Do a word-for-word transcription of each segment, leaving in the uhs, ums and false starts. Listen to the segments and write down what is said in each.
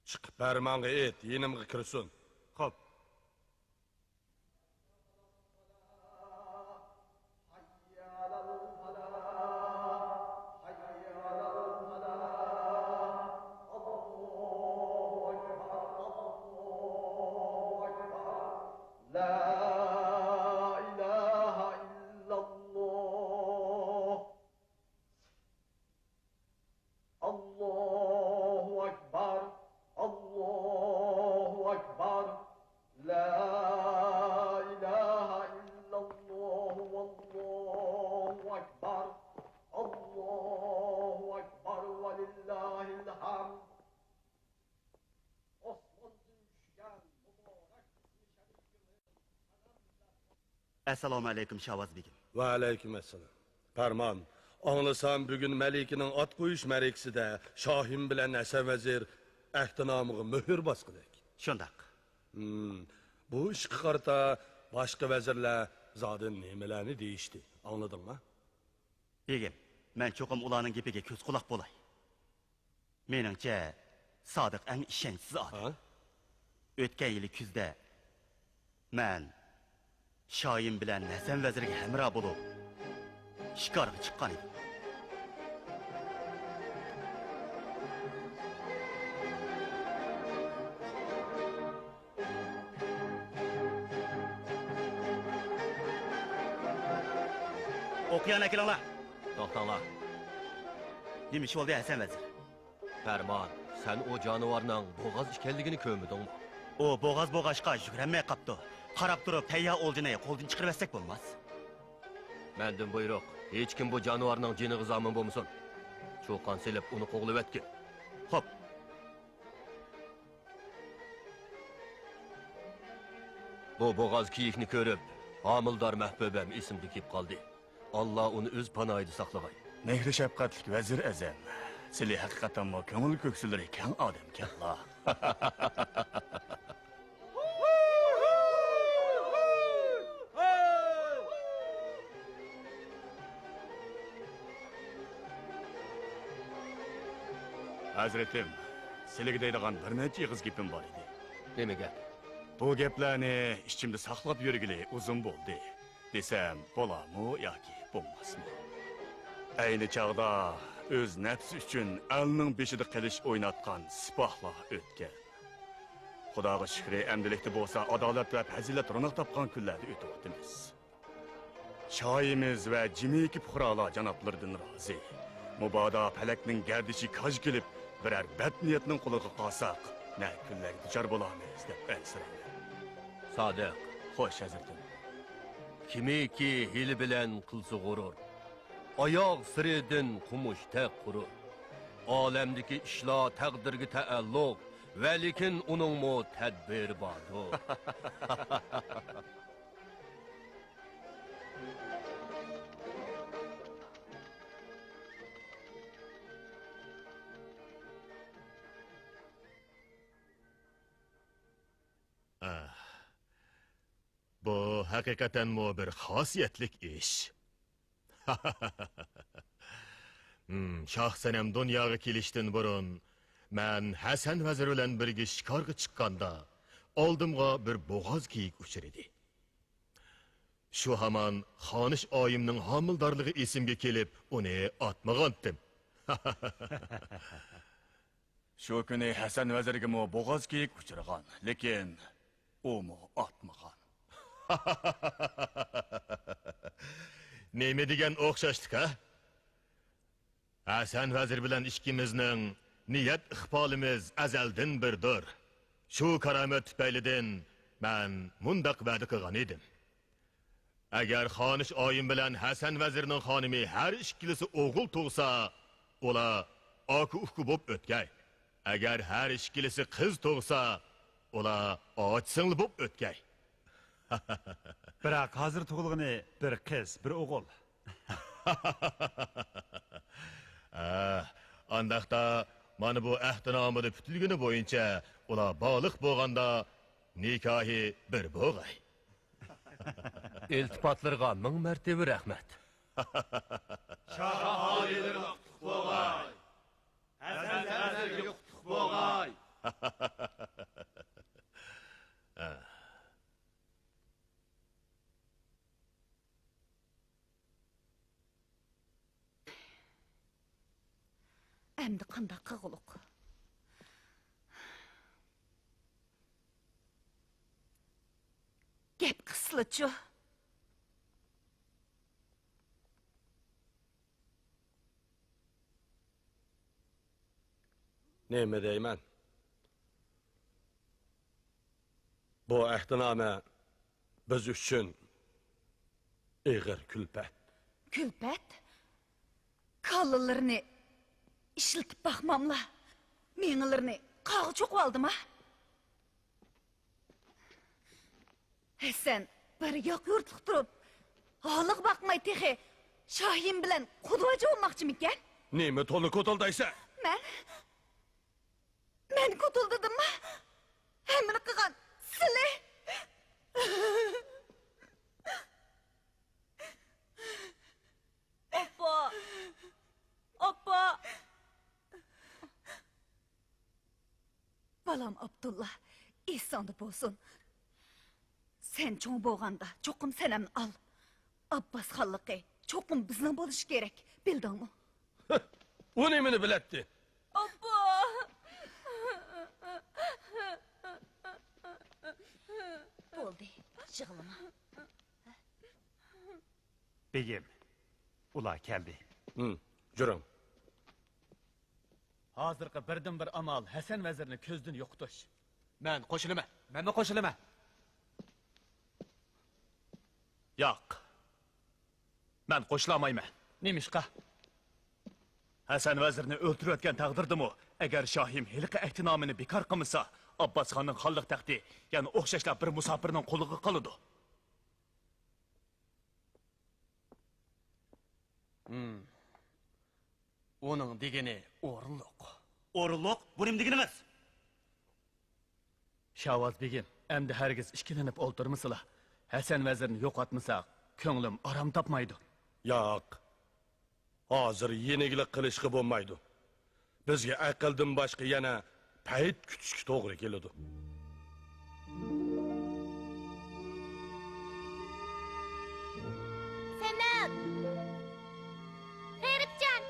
چىقىپ پەرمانغا ئېيت، يېنىمغا كىرسۇن. خوپ. لا إله إلا الله. الله أكبر، الله أكبر، لا إله إلا الله، والله أكبر، الله أكبر، ولله الحمد. ئەسسالامۇ ئەلەيكۇم، شاۋاز بېگىم. ۋەئەلەيكۇم ئەسسالام. پەرمان، ئاڭلىسام، بۈگۈن مەلىكىنىڭ ئات قويۇش مەرىكىسىدە شاھىم بىلەن ھەسەن ۋەزىر ئەھدىنامىغا مۆھۈر باسقۇدەك. شۇنداق. ھىم، بۇ ئىشقا قارىتا باشقا ۋەزىرلەر زادى نېمىلەرنى دېيىشتى، ئاڭلىدىڭما؟ بېگىم، مەن چوقۇم ئۇلارنىڭ گېپىگە كۆز-قۇلاق بولاي. مېنىڭچە، سادىق ئەڭ ئىشەنچسىز ئادەم. ھە؟ ئۆتكەن يىلى كۈزدە مەن شاھىم بىلەن ھەسەن ۋەزىرگە ھەمراھ بولۇپ، شىكارغا چىققان ئىدىم. ئوقيان ئەكېلىڭلار! توختاڭلار! نېمە ئىش بولدى، ھەسەن ۋەزىر؟ پەرمان، سەن ئۇ جانىۋارنىڭ بوغاز ئىكەنلىكىنى كۆرمىدىڭمۇ؟ ئۇ بوغاز بوغاچقا يۈگۈرەلمەي قاپتۇ. قاراپ تۇرۇپ تەييار ئولجىنى قولدىن چىقىرىۋەتسەك بولماس. مەندىن بۇيرۇق، ھېچكىم بۇ جانىۋارنىڭ جېنىغا زامىن بولمىسۇن. چۇقان سېلىپ ئۇنى قوغلىۋەتكىن. خوپ. بۇ بوغاز كېيىكنى كۆرۈپ، ھامىلىدار مەھبۇبەم ئېسىمدىن كېلىپ قالدى. ئاللا ئۇنى ئۆز پاناھىدا ساقلىغاي. مېھرى شەپقەتلىك ۋەزىر ئەزەم، سىلى ھەقىقەتەنمۇ كۆڭۈل كۆكسىلىرى كەڭ ئادەمكەنلا. ھەزرىتىم، سىلىگە دەيدىغان بىر نەچچە ئېغىز گېپىم بار ئىدى. نېمە گەپ؟ بۇ گەپلەرنى ئىچىمدە ساقلاپ يۈرگىلى ئۇزۇن بولدى، دېسەم بولارمۇ ياكى بولماسمۇ؟ ئەينى چاغدا ئۆز نەپسى ئۈچۈن ئەلنىڭ بېشىدا قىلىچ ئويناتقان سىپاھلار ئۆتكەن. خۇداغا شۈكرى، ئەمدىلىكتە بولسا ئادالەت ۋە پەزىلەت روناق تاپقان كۈنلەردە ئۆتۈۋاتىمىز. شاھىمىز ۋە جىمىكى پۇقرالار جانابلىرىدىن رازى. مۇبادا پەلەكنىڭ گەردىشى كاج كېلىپ، بىرەر بەتنىيەتنىڭ قولىغا قالساق، نە كۈنلەرگە دۇچار بولارمىز دەپ ئەنسىرەيمەن. سادىق. خوش، ھەزرىتىم. كىمكى ھىيلە بىلەن قىلسا غۇرۇر، ئاياغ سىرىدىن قومۇش تەك قۇرۇر. ئالەمدىكى ئىشلار تەقدىرگە تەئەللۇق، ۋەلىكىن ئۇنىڭمۇ تەدبىرى باردۇر. ئاھ، بۇ ھەقىقەتەنمۇ بىر خاسىيەتلىك ئىش. ھىم، شاھ سەنەم دۇنياغا كېلىشتىن بۇرۇن، مەن ھەسەن ۋەزىر بىلەن بىرگە شىكارغا چىققاندا، ئالدىمغا بىر بوغاز كېيىك ئۇچرىدى. شۇ ھامان خانىش ئايىمنىڭ ھامىلىدارلىقى ئېسىمگە كېلىپ، ئۇنى ئاتمىغانتىم. شۇ كۈنى ھەسەن ۋەزىرگىمۇ بوغاز كېيىك ئۇچرىغان، لېكىن ئۇمۇ ئاتمىغان. نېمە دېگەن ئوخشاشلىق، ھە؟ ھەسەن ۋەزىر بىلەن ئىككىمىزنىڭ نىيەت ئىقبالىمىز ئەزەلدىن بىردۇر. شۇ كارامەت تۈپەيلىدىن مەن مۇنداق ۋەدە قىلغان ئىدىم. ئەگەر خانىش ئايىم بىلەن ھەسەن ۋەزىرنىڭ خانىمى ھەر ئىككىلىسى ئوغۇل تۇغسا، ئۇلار ئاكا-ئۇكا بوپ ئۆتكەي. ئەگەر ھەر ئىككىلىسى قىز تۇغسا، ئۇلار ئاچا-سىڭلى بوپ ئۆتكەي. بىراق ھازىر تۇغۇلغىنى بىر قىز، بىر ئوغۇل. ھە، ئانداقتا مانا بۇ ئەھدىنامىنى پۈتۈلگىنى بويىچە ئۇلار بالىق بولغاندا نىكاھى بىر بولغاي. ئىلتىپاتلىرىغا مىڭ مەرتىۋە رەھمەت. شاھ ئاھالىلىرى قۇتلۇق بولغاي. ھەسەن ۋەزىرگە قۇتلۇق بولغاي. ئەمدى قانداق قىلغۇلۇق؟ گەپ قىلسىلىچۇ. نېمە دەيمەن؟ بۇ ئەھدىنامە بىز ئۈچۈن ئېغىر كۈلپەت. كۈلپەت؟ كاللىلىرىنى ئىشلىتىپ باقماملا، مېڭىلىرىنى قاغا چوقۇۋالدىما؟ ھەسەن بىر ياق يۇرتلۇق تۇرۇپ، ھالىغا باقماي تېخى شاھىم بىلەن قۇدىۋاجا بولماقچىمىكەن؟ نېمە تولا كوتۇلدايسەن؟ مەن؟ مەن كوتۇلدىدىمما؟ ھەممىنى قىلغان سىلى! ئاپا! ئاپا! بالام ئابدۇللا، ئېسىڭدە بولسۇن. سەن چوڭ بولغاندا چوقۇم سەنەمنى ئال. ئابباس خانلىقى چوقۇم بىزنىڭ بولۇشى كېرەك، بىلدىڭمۇ؟ ئۇ نېمىنى بىلەتتى؟ ئاپا! بولدى، يىغلىما. بېگىم، ئۇلار كەلدى. ھىم، جۈرۈڭ. ھازىرقى بىردىنبىر ئامال ھەسەن ۋەزىرنى كۆزدىن يوقىتىش. مەن قوشۇلىمەن. مەنمۇ قوشۇلىمەن. ياق. مەن قوشۇلالمايمەن. نېمىشقا؟ ھەسەن ۋەزىرنى ئۆلتۈرۈۋەتكەن تەقدىردىمۇ، ئەگەر شاھىم ھېلىقى ئەھدىنامىنى بىكار قىلمىسا، ئابباس خاننىڭ خانلىق تەختى يەنە ئوخشاشلا بىر مۇساپىرنىڭ قولىغا قالىدۇ. ھىم. ئۇنىڭ دېگىنى ئورۇنلۇق. ئورۇنلۇق؟ بۇ نېمە دېگىنىڭىز؟ شاۋاز بېگىم، ئەمدى ھەرگىز ئىككىلىنىپ ئولتۇرمىسىلا. ھەسەن ۋەزىرنى يوقاتمىساق، كۆڭلۈم ئارام تاپمايدۇ. ياق. ھازىر يېنىكلىك قىلىشقا بولمايدۇ. بىزگە ئەقىلدىن باشقا يەنە پەيت كۈتۈشكە توغرا كېلىدۇ. سەمەت! غېرىبجان!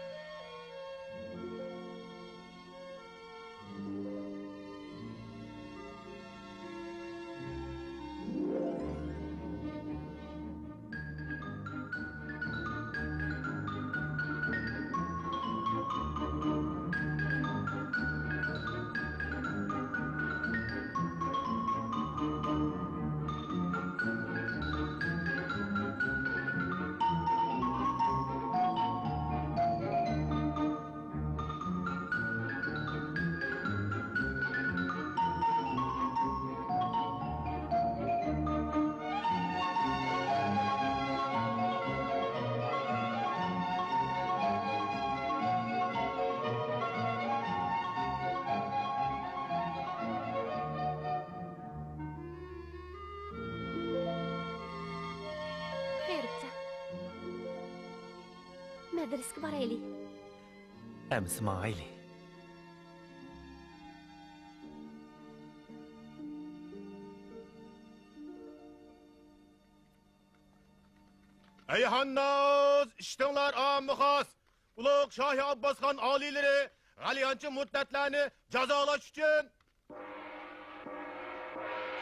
خېرىپچە. مەدرىسىگە بارايلى. ئەمىسە ماڭايلى. ئەي ھانناز، ئىشتىڭلار ئاممىخاس! ئۇلۇغ شاھى ئابباسخان ئالىيلىرى غەلىيانچى مۇرتەتلەرنى جازالاش ئۈچۈن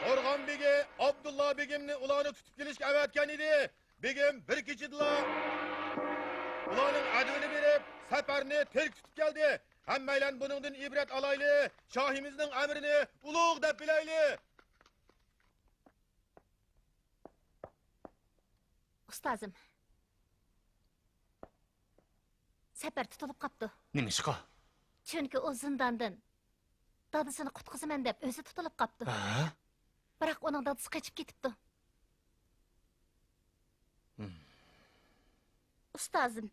قورغان بېگى ئابدۇللا بېگىمنى ئۇلارنى تۇتۇپ كېلىشكە ئەۋەتكەن ئىدى. بېگىم بىر كېچىدىلا ئۇلارنىڭ ئەدىۋىنى بېرىپ، سەپەرنى تىرىك تۇتۇپ كەلدى. ھەممەيلەن بۇنىڭدىن ئىبرەت ئالايلى، شاھىمىزنىڭ ئەمرىنى ئۇلۇغ دەپ بىلەيلى. ئۇستازىم، سەپەر تۇتۇلۇپ قاپتۇ. نېمىشقا؟ چۈنكى ئۇ زىنداندىن دادىسىنى قۇتقۇزىمەن دەپ ئۆزى تۇتۇلۇپ قاپتۇ. ھە؟ بىراق ئۇنىڭ دادىسى قېچىپ كېتىپتۇ. ھىم. ئۇستازىم،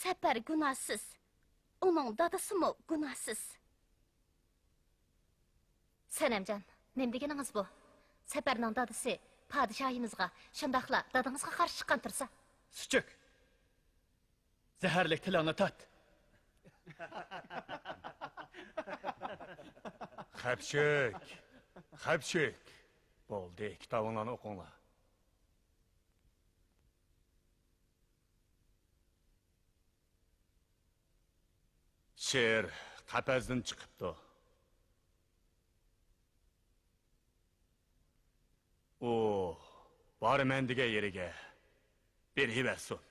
سەپەر گۇناھسىز، ئۇنىڭ دادىسىمۇ گۇناھسىز. سەنەمجان، نېمە دېگىنىڭىز بۇ؟ سەپەرنىڭ دادىسى پادىشاھىمىزغا، شۇنداقلا دادىڭىزغا قارشى چىققان تۇرسا. سۈچۈك! زەھەرلىك تىلىڭنى تارت! خەپچۈك! خەپچۈك! بولدى، كىتابىڭلارنى ئوقۇڭلار. شىر قەپەستىن چىقىپتۇ. ئۇ بارىمەن دېگەن يېرىگە بېرىۋەرسۇن.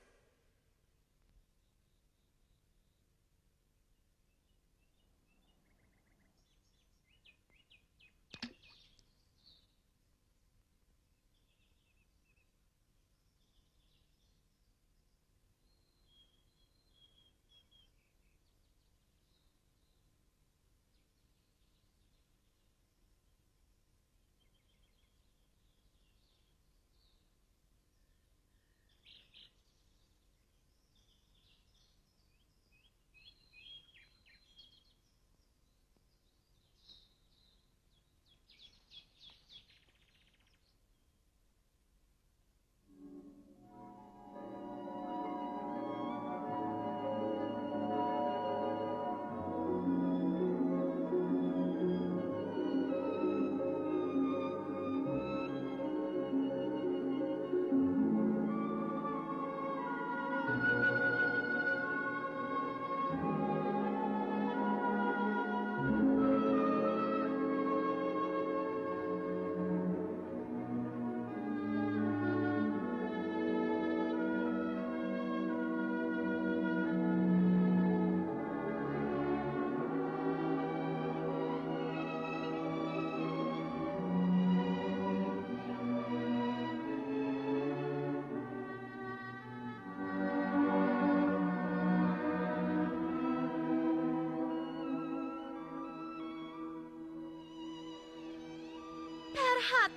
پەرھات!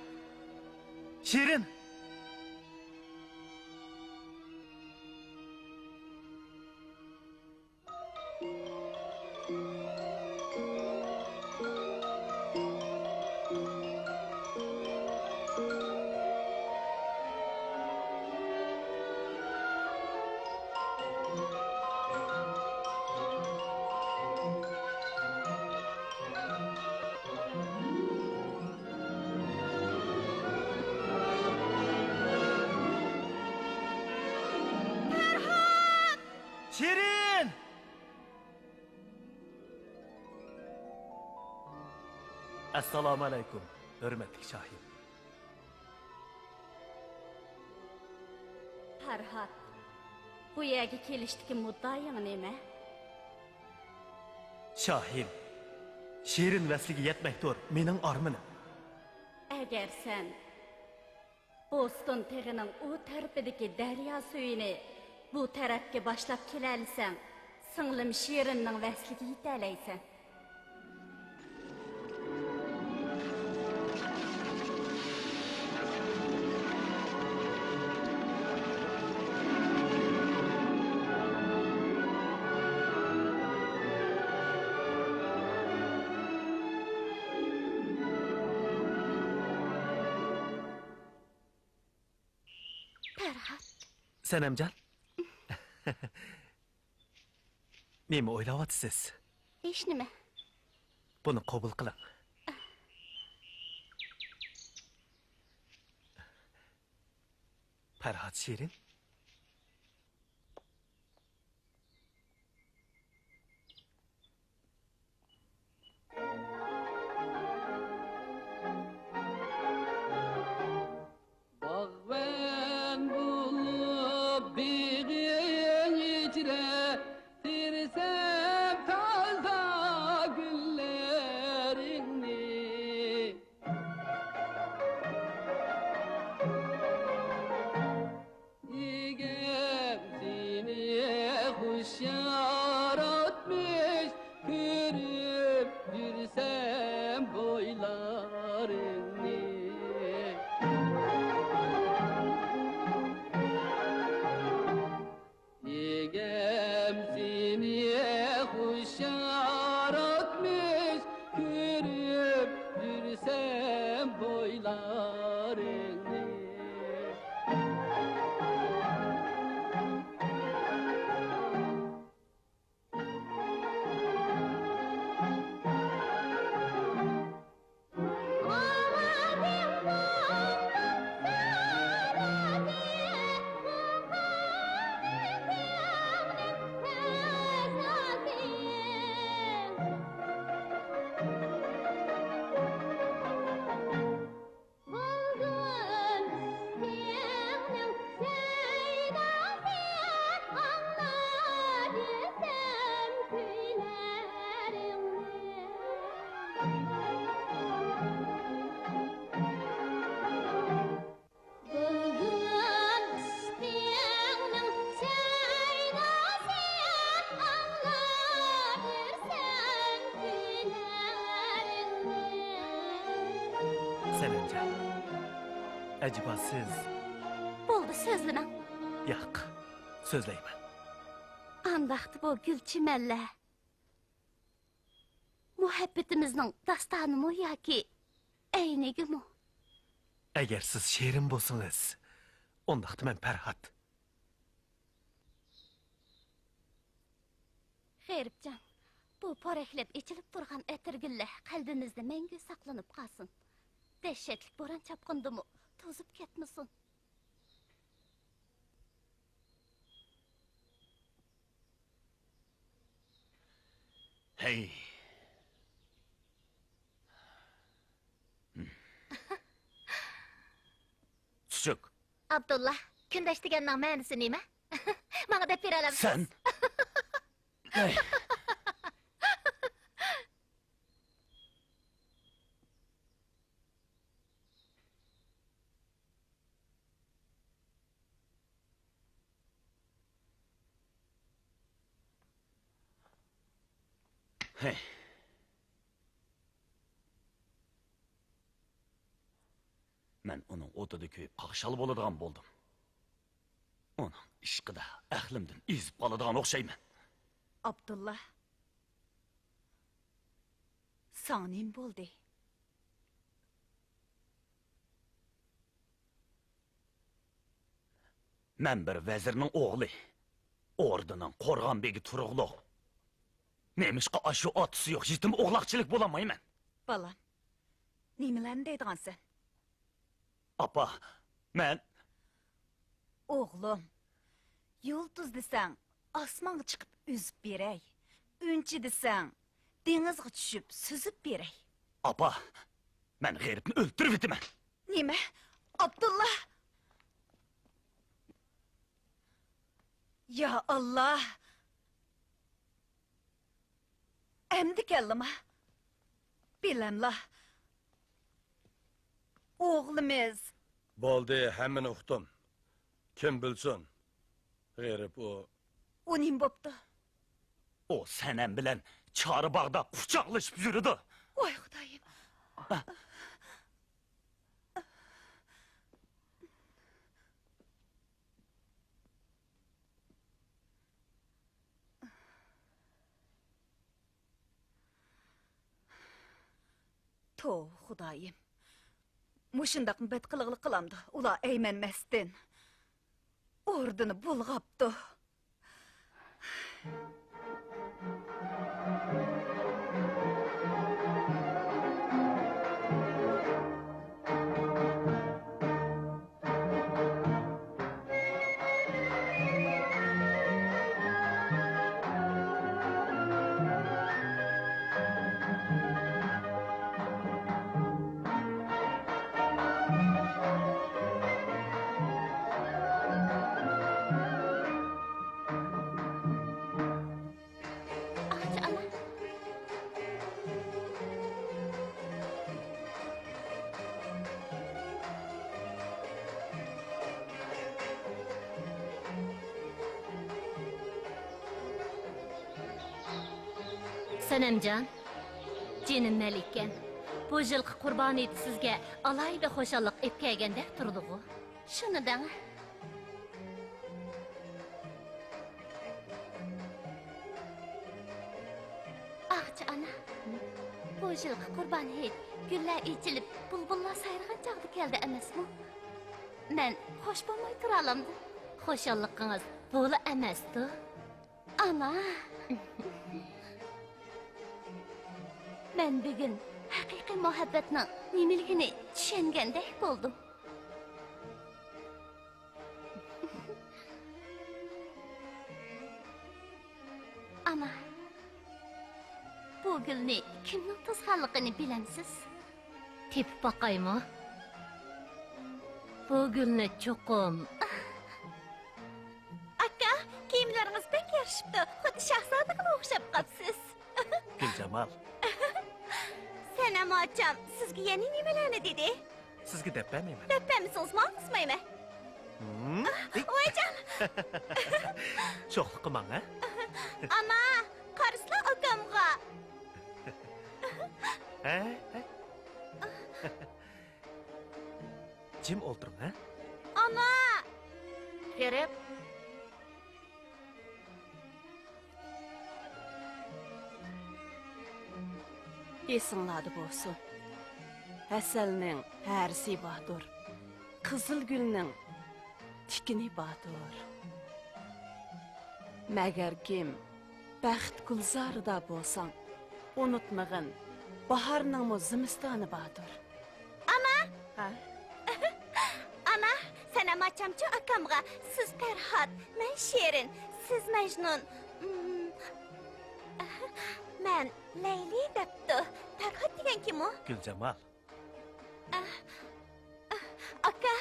شېرىن! شېرىن! ئەسسالامۇئەلەيكۇم، ھۆرمەتلىك شاھىم. پەرھات، بۇ يەرگە كېلىشتىكى مۇددىئايىڭ نېمە؟ شاھىم، شېرىن ۋەسلىگە يەتمەكتۇر مېنىڭ ئارمىنىم. ئەگەر سەن بوستون تېغىنىڭ ئۇ تەرىپىدىكى دەريا سۈيىنى بۇ تەرەپكە باشلاپ كېلەلىسەڭ، سىڭلىم شېرىننىڭ ۋەسلىگە يېتەلەيسەن. پەرھات. سەنەمجان. نېمە ئويلاۋاتىسىز؟ ھېچنېمە. بۇنى قوبۇل قىلىڭ. پەرھات شېرىن. سەنەمجان، ئەجەبا سىز؟ بولدى، سۆزلىمەڭ. ياق، سۆزلەيمەن. ئانداقتا بۇ گۈل-چىمەنلەر مۇھەببىتىمىزنىڭ داستانىمۇ ياكى ئەينىگىمۇ؟ ئەگەر سىز شېرىن بولسىڭىز، ئۇنداقتا مەن پەرھات. غېرىبجان، بۇ پورەكلەپ ئېچىلىپ تۇرغان ئەتىرگۈللەر قەلبىمىزدە مەڭگۈ ساقلىنىپ قالسۇن. دەھشەتلىك بوران-چاپقۇندىمۇ توزۇپ كەتمىسۇن. ھەي. چۈچۈك. ئابدۇللا، كۈندەش دېگەننىڭ مەنىسى نېمە؟ ماڭا دەپ بېرەلەمسىز؟ سەن. ھەي. ھەي. مەن ئۇنىڭ ئوتىدا كۆيۈپ قاقشال بولىدىغان بولدۇم. ئۇنىڭ ئىشقىدا ئەقلىمدىن ئېزىپ قالىدىغان ئوخشايمەن. ئابدۇللا، ساڭا نېمە بولدى؟ مەن بىر ۋەزىرنىڭ ئوغلى، ئوردىنىڭ قورغان بېگى تۇرۇقلۇق. نېمىشقا ئاشۇ ئاتىسى يوق يېتىم ئوغلاقچىلىك بولالمايمەن؟ بالام، نېمىلەرنى دەيدىغانسەن؟ ئاپا، مەن. ئوغلۇم، يۇلتۇز دېسەڭ، ئاسمانغا چىقىپ ئۈزۈپ بېرەي. ئۈنچە دېسەڭ، دېڭىزغا چۈشۈپ سۈزۈپ بېرەي. ئاپا، مەن غېرىبنى ئۆلتۈرۈۋېتىمەن. نېمە؟ ئابدۇللا! يا ئاللا! ئەمدى كەلدىما؟ بىلەملا. ئوغلىمىز. بولدى، ھەممىنى ئۇقتۇم. كىم بىلسۇن؟ غېرىب ئۇ. ئۇ نېمە بوپتۇ؟ ئۇ سەنەم بىلەن چارباغدا قۇچاقلىشىپ يۈرىدۇ. ۋاي خۇدايىم. توۋا خۇدايىم. مۇشۇنداقمۇ بەتقىلىقلىق قىلامدۇ ئۇلار ئەيمەنمەستىن؟ ئوردىنى بۇلغاپتۇ. ئاچا ئانا. سەنەمجان، جېنىم مەلىكەم، بۇ يىلقى قۇربان ھېيت سىزگە ئالاھىدە خۇشاللىق ئېلىپ كەلگەندەك تۇرىدىغۇ؟ شۇنى دەڭ. ئاغىچى ئانا، بۇ يىلقى قۇربان ھېيت گۈللەر ئېچىلىپ، بۇلبۇللار سايرىغان چاغدا كەلدى ئەمەسمۇ؟ مەن خوش بولماي تۇرالامدىم. خۇشاللىقىڭىز بۇلا ئەمەستۇ؟ ئانا! مەن بۈگۈن ھەقىقىي مۇھەببەتنىڭ نېمىلىكىنى چۈشەنگەندەك بولدۇم. ئانا، بۇ گۈلنى كىمنىڭ توسقانلىقىنى بىلەمسىز؟ تېپىپ باقايمۇ؟ بۇ گۈلنى چوقۇم. ئاكا، كىيىملىرىڭىز بەك يارىشىپتۇ، خۇددى شاھزادىغىلا ئوخشاپ قاپسىز. گۈلجامال. سەنەم ئاچام سىزگە يەنە نېمىلەرنى دېدى؟ سىزگە دەپ بەرمەيمەن. دەپ بەرمىسىڭىز ماڭا قىزمايمەن. ھىم؟ ۋايجان! شوخلۇق قىلماڭ، ھە؟ ئانا، قارىسىلا ئاكامغا. ھە؟ ھە؟ جىم ئولتۇرۇڭ، ھە؟ ئانا! كىرىپ. ئېسىڭلاردا بولسۇن، ھەسەلنىڭ ھەرىسى باردۇر، قىزىل گۈلنىڭ تىكىنى باردۇر. مەگەركىم بەخت گۈلزارىدا بولساڭ، ئۇنتۇمىغىن، باھارنىڭمۇ زىمىستانى باردۇر. ئانا! ھە؟ ئانا، سەنەم ئاچامچۇ ئاكامغا، سىز پەرھات، مەن شېرىن، سىز مەجنۇن. مم. مەن لەيلى دەپتۇ. پەرھات دېگەن كىمۇ؟ گۈلجامال. ئاكا،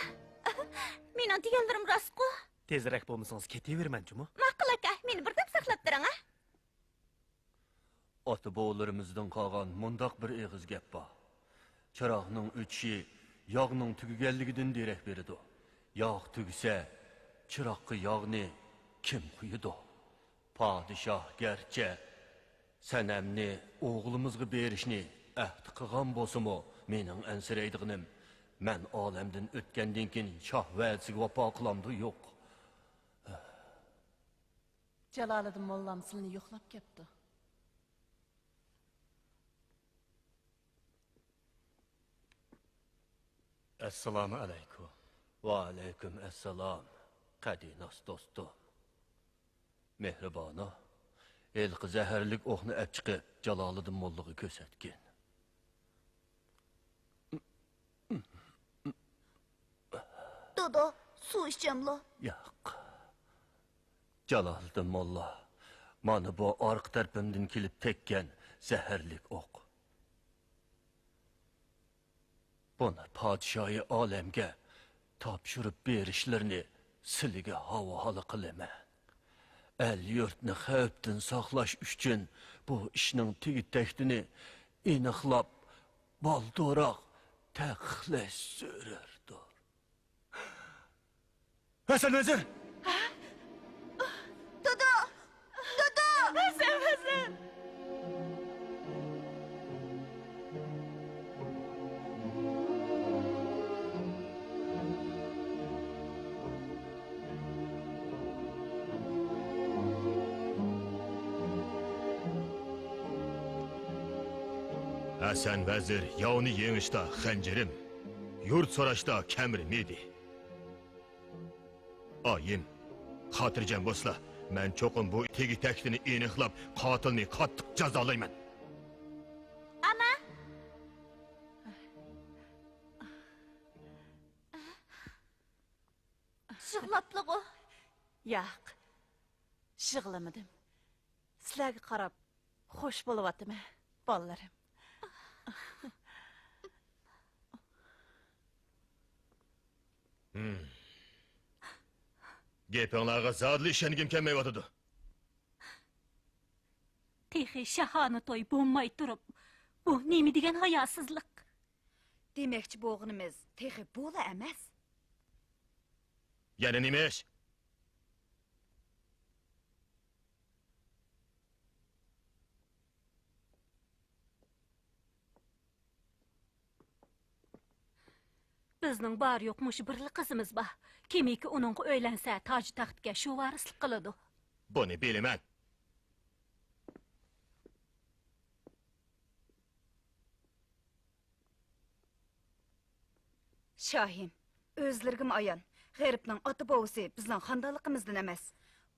مېنىڭ دېگەنلىرىم راستقۇ؟ تېزرەك بولمىسىڭىز كېتىۋېرىمەن جۇمۇ. ماقۇل ئاكا، مېنى بىردەم ساقلاپ تۇرۇڭ ھە. ئاتا-بوۋىلىرىمىزدىن قالغان مۇنداق بىر ئېغىز گەپ بار. چىراغنىڭ ئۆچۈشى ياغنىڭ تۈگىگەنلىكىدىن دېرەك بېرىدۇ. ياغ تۈگىسە، چىراغقا ياغنى كىم قويىدۇ؟ پادىشاھ گەرچە سەنەمنى ئوغلىمىزغا بېرىشنى ئەھدى قىلغان بولسىمۇ، مېنىڭ ئەنسىرەيدىغىنىم، مەن ئالەمدىن ئۆتكەندىن كېيىن شاھ ۋەدىسىگە ۋاپا قىلامدۇ يوق؟ جالالىدىن موللام سىلىنى يوقلاپ كەپتۇ. ئەسسالامۇ ئەلەيكۇم. ۋەئەلەيكۇم ئەسسالام، قەدىناس دوستۇم. مېھرىبانۇ، ھېلىقى زەھەرلىك ئوقنى ئەپ چىقىپ، جالالىدىن موللىغا كۆرسەتكىن. دادا، سۇ ئىچەملا؟ ياق. جالالىدىن موللا، مانا بۇ ئارقا تەرىپىمدىن كېلىپ تەگكەن زەھەرلىك ئوق. بۇنى پادىشاھى ئالەمگە تاپشۇرۇپ بېرىشلىرىنى سىلىگە ھاۋالە قىلىمەن. ئەل-يۇرتنى خەۋپتىن ساقلاش ئۈچۈن بۇ ئىشنىڭ تېگى-تەكتىنى ئېنىقلاپ، بالدۇرراق تەقىقلەش زۆرۈردۇر. ھەسەن ۋەزىر! دادا! دادا! ھەسەن ۋەزىر! ھەسەن ۋەزىر ياۋنى يېڭىشتا خەنجىرىم، يۇرت سوراشتا كەمىرىم ئىدى. ئايىم، خاتىرجەم بولسىلا، مەن چوقۇم بۇ تېگى-تەكتىنى ئېنىقلاپ، قاتىلنى قاتتىق جازالايمەن. ئانا! يىغلاپلىغۇ؟ ياق، يىغلىمىدىم. سىلەرگە قاراپ خوش بولۇۋاتىمەن، بالىلىرىم. ھىم. گېپىڭلارغا زادىلا ئىشەنگۈم كەلمەيۋاتىدۇ. تېخى شاھانە توي بولماي تۇرۇپ، بۇ نېمە دېگەن ھاياسىزلىق؟ دېمەكچى بولغىنىمىز تېخى بۇلا ئەمەس. يەنە نېمە ئىش؟ بىزنىڭ بار-يوق مۇشۇ بىرلا قىزىمىز بار. كىمكى ئۇنىڭغا ئۆيلەنسە، تاج-تەختكە شۇ ۋارىسلىق قىلىدۇ. بۇنى بىلىمەن. شاھىم، ئۆزلىرىگىمۇ ئايان، غېرىبنىڭ ئاتا-بوۋىسى بىزنىڭ خاندانلىقىمىزدىن ئەمەس.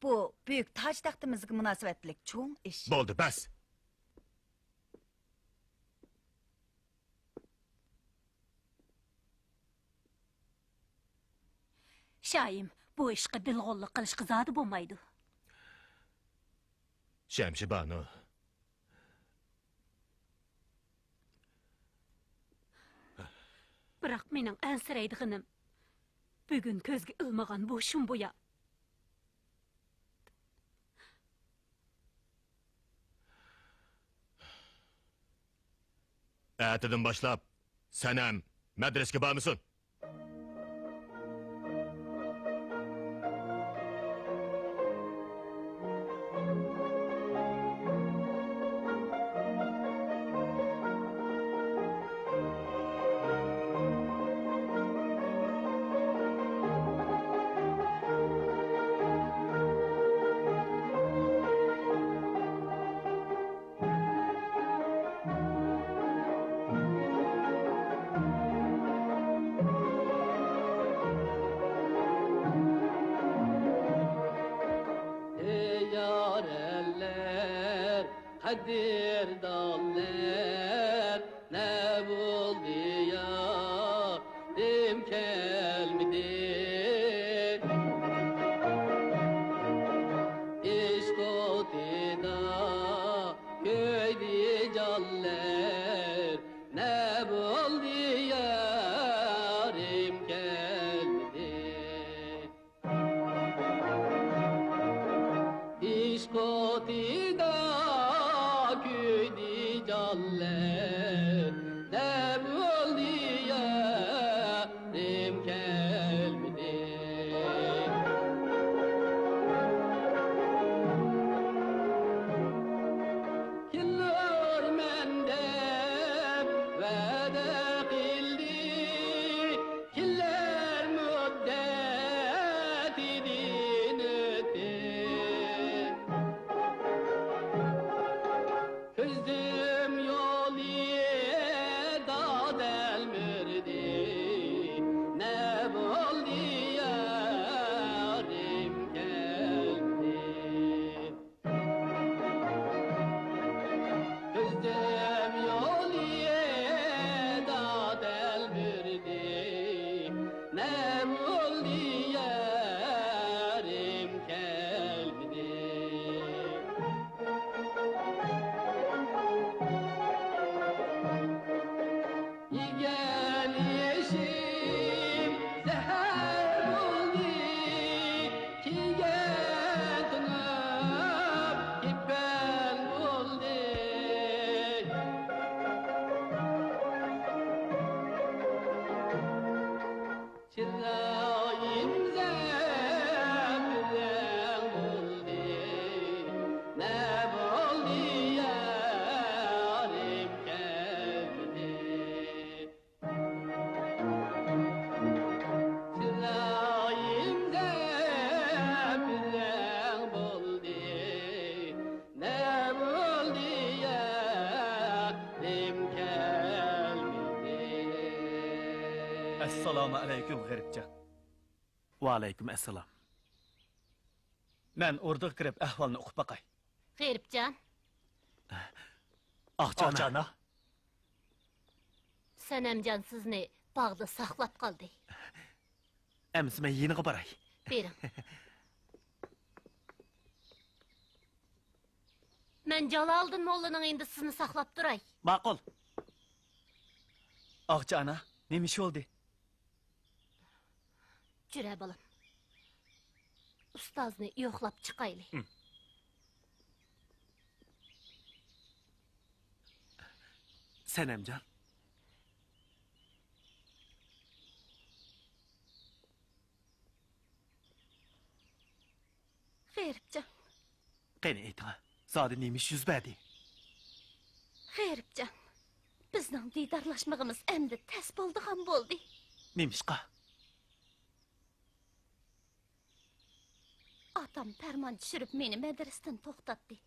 بۇ بۈيۈك تاج-تەختىمىزگە مۇناسىۋەتلىك چوڭ ئىش. بولدى، بەس! شاھىم، بۇ ئىشقا دىلغۇللۇق قىلىشقا زادى بولمايدۇ. شەمشى بانۇ. بىراق مېنىڭ ئەنسىرەيدىغىنىم، بۈگۈن كۆزگە ئىلمىغان بۇ شۇمبۇيا. ئەتىدىن باشلاپ سەنەم مەدرىسىگە بارمىسۇن. دەردانلار نە بولدى يارىم كەلمىدى. ئىشق ئوتىدا كۆيدى جانلار نە بولدى يارىم كەلمىدى. ئىشق ئوتىدا كۆيدى جانلار، نە بولدى يارىم كەلمىدى. كېلەرمەن دەپ ۋەدە قىلدى، كېلەر مۇددەتىدىن ئۆتتى. كۆزۈم يولىدا تەلمۈردى، نە بولدى يارىم كەلمىدى. كۆزۈم يولىدا تەلمۈردى، نە بولدى يارىم كەلمىدى. يېگەن ئېشىم زەھەر بولدى، كىيگەن تونۇم كېپەن بولدى. چىرايىم زەپىرەڭ بولدى، نە بولدى يارىم كەلمىدى. چىرايىم زەپىرەڭ بولدى، نە بولدى يارىم كەلمىدى. ئەسسالامۇ ئەلەيكۇم، غېرىبجان. ۋەئەلەيكۇم ئەسسالام. مەن ئوردىغا كىرىپ ئەھۋالنى ئۇقۇپ باقاي. غېرىبجان. ئاقچى ئانا. ئاقچى ئانا. سەنەمجان سىزنى باغدا ساقلاپ قالدى. ئەمىسە مەن يېنىغا باراي. بېرىڭ. مەن جالالىدىن موللىنىڭ يېنىدا سىزنى ساقلاپ تۇراي. ماقۇل. ئاقچى ئانا، نېمە ئىش بولدى؟ جۈرە بالام. ئۇستازنى يوقلاپ چىقايلى. ھىم. سەنەمجان. غېرىبجان. قېنى ئېيتىڭا، زادى نېمە ئىش يۈز بەردى؟ غېرىبجان، بىزنىڭ دىدارلاشمىقىمىز ئەمدى تەس بولىدىغان بولدى. نېمىشقا؟ ئاتام پەرمان چۈشۈرۈپ مېنى مەدرىسىدىن توختاتتى.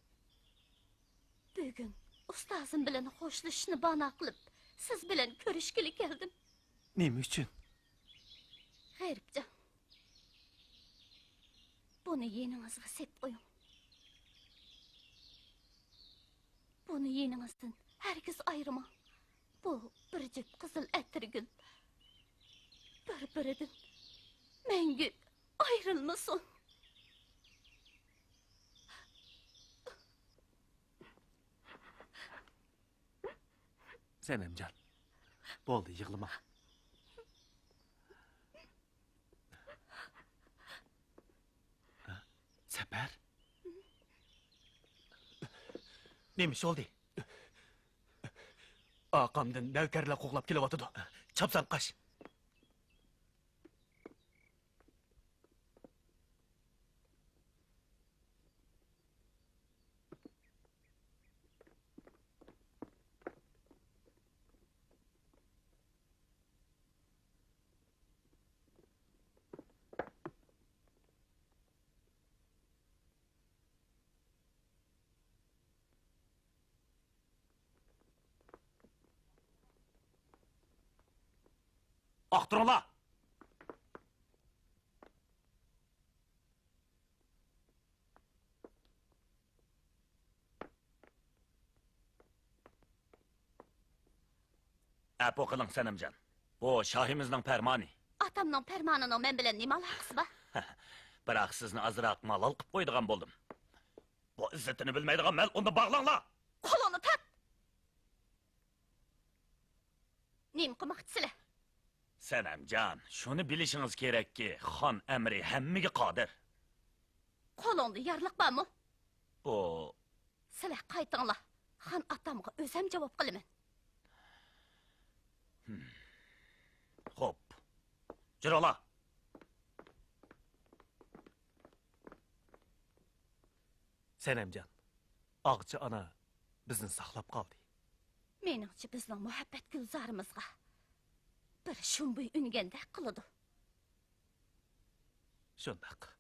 بۈگۈن ئۇستازىم بىلەن خوشلىشىشنى بانا قىلىپ، سىز بىلەن كۆرۈشكىلى كەلدىم. نېمە ئۈچۈن؟ غېرىبجان، بۇنى يېنىڭىزغا سېپ قويۇڭ. بۇنى يېنىڭىزدىن ھەرگىز ئايرىماڭ. بۇ بىر جۈپ قىزىل ئەتىرگۈل بىر-بىرىدىن مەڭگۈ ئايرىلمىسۇن. سەنەمجان، بولدى، يىغلىما. سەپەر؟ نېمە ئىش بولدى؟ ئارقامدىن نەۋكەرلەر قوغلاپ كېلىۋاتىدۇ. چاپسان قاچ! ئاختۇرۇڭلار! ئەپۇ قىلىڭ، سەنەمجان. بۇ شاھىمىزنىڭ پەرمانى. ئاتامنىڭ پەرمانىنىڭ مەن بىلەن نېمە ئالاقىسى بار؟ بىراق سىزنى ئازراق مالال قىپ قويىدىغان بولدۇم. بۇ ئىززىتىنى بىلمەيدىغان مەلئۇننى باغلاڭلار! قولۇڭنى تارت! نېمە قىلماقچىسىلەر؟ سەنەمجان، شۇنى بىلىشىڭىز كېرەككى، خان ئەمرى ھەممىگە قادىر. قولۇڭدا يارلىق بارمۇ؟ بۇ سىلەر قايتىڭلار، خان ئاتامغا ئۆزەم جاۋاب قىلىمەن. خوپ، جۈرۈڭلار. سەنەمجان، ئاغچى ئانا بىزنى ساقلاپ قالدى. مېنىڭچە بىزنىڭ مۇھەببەت گۈلزارىمىزغا بىر شۇمبۇي ئۈنگەندەك قىلىدۇ. شۇنداق.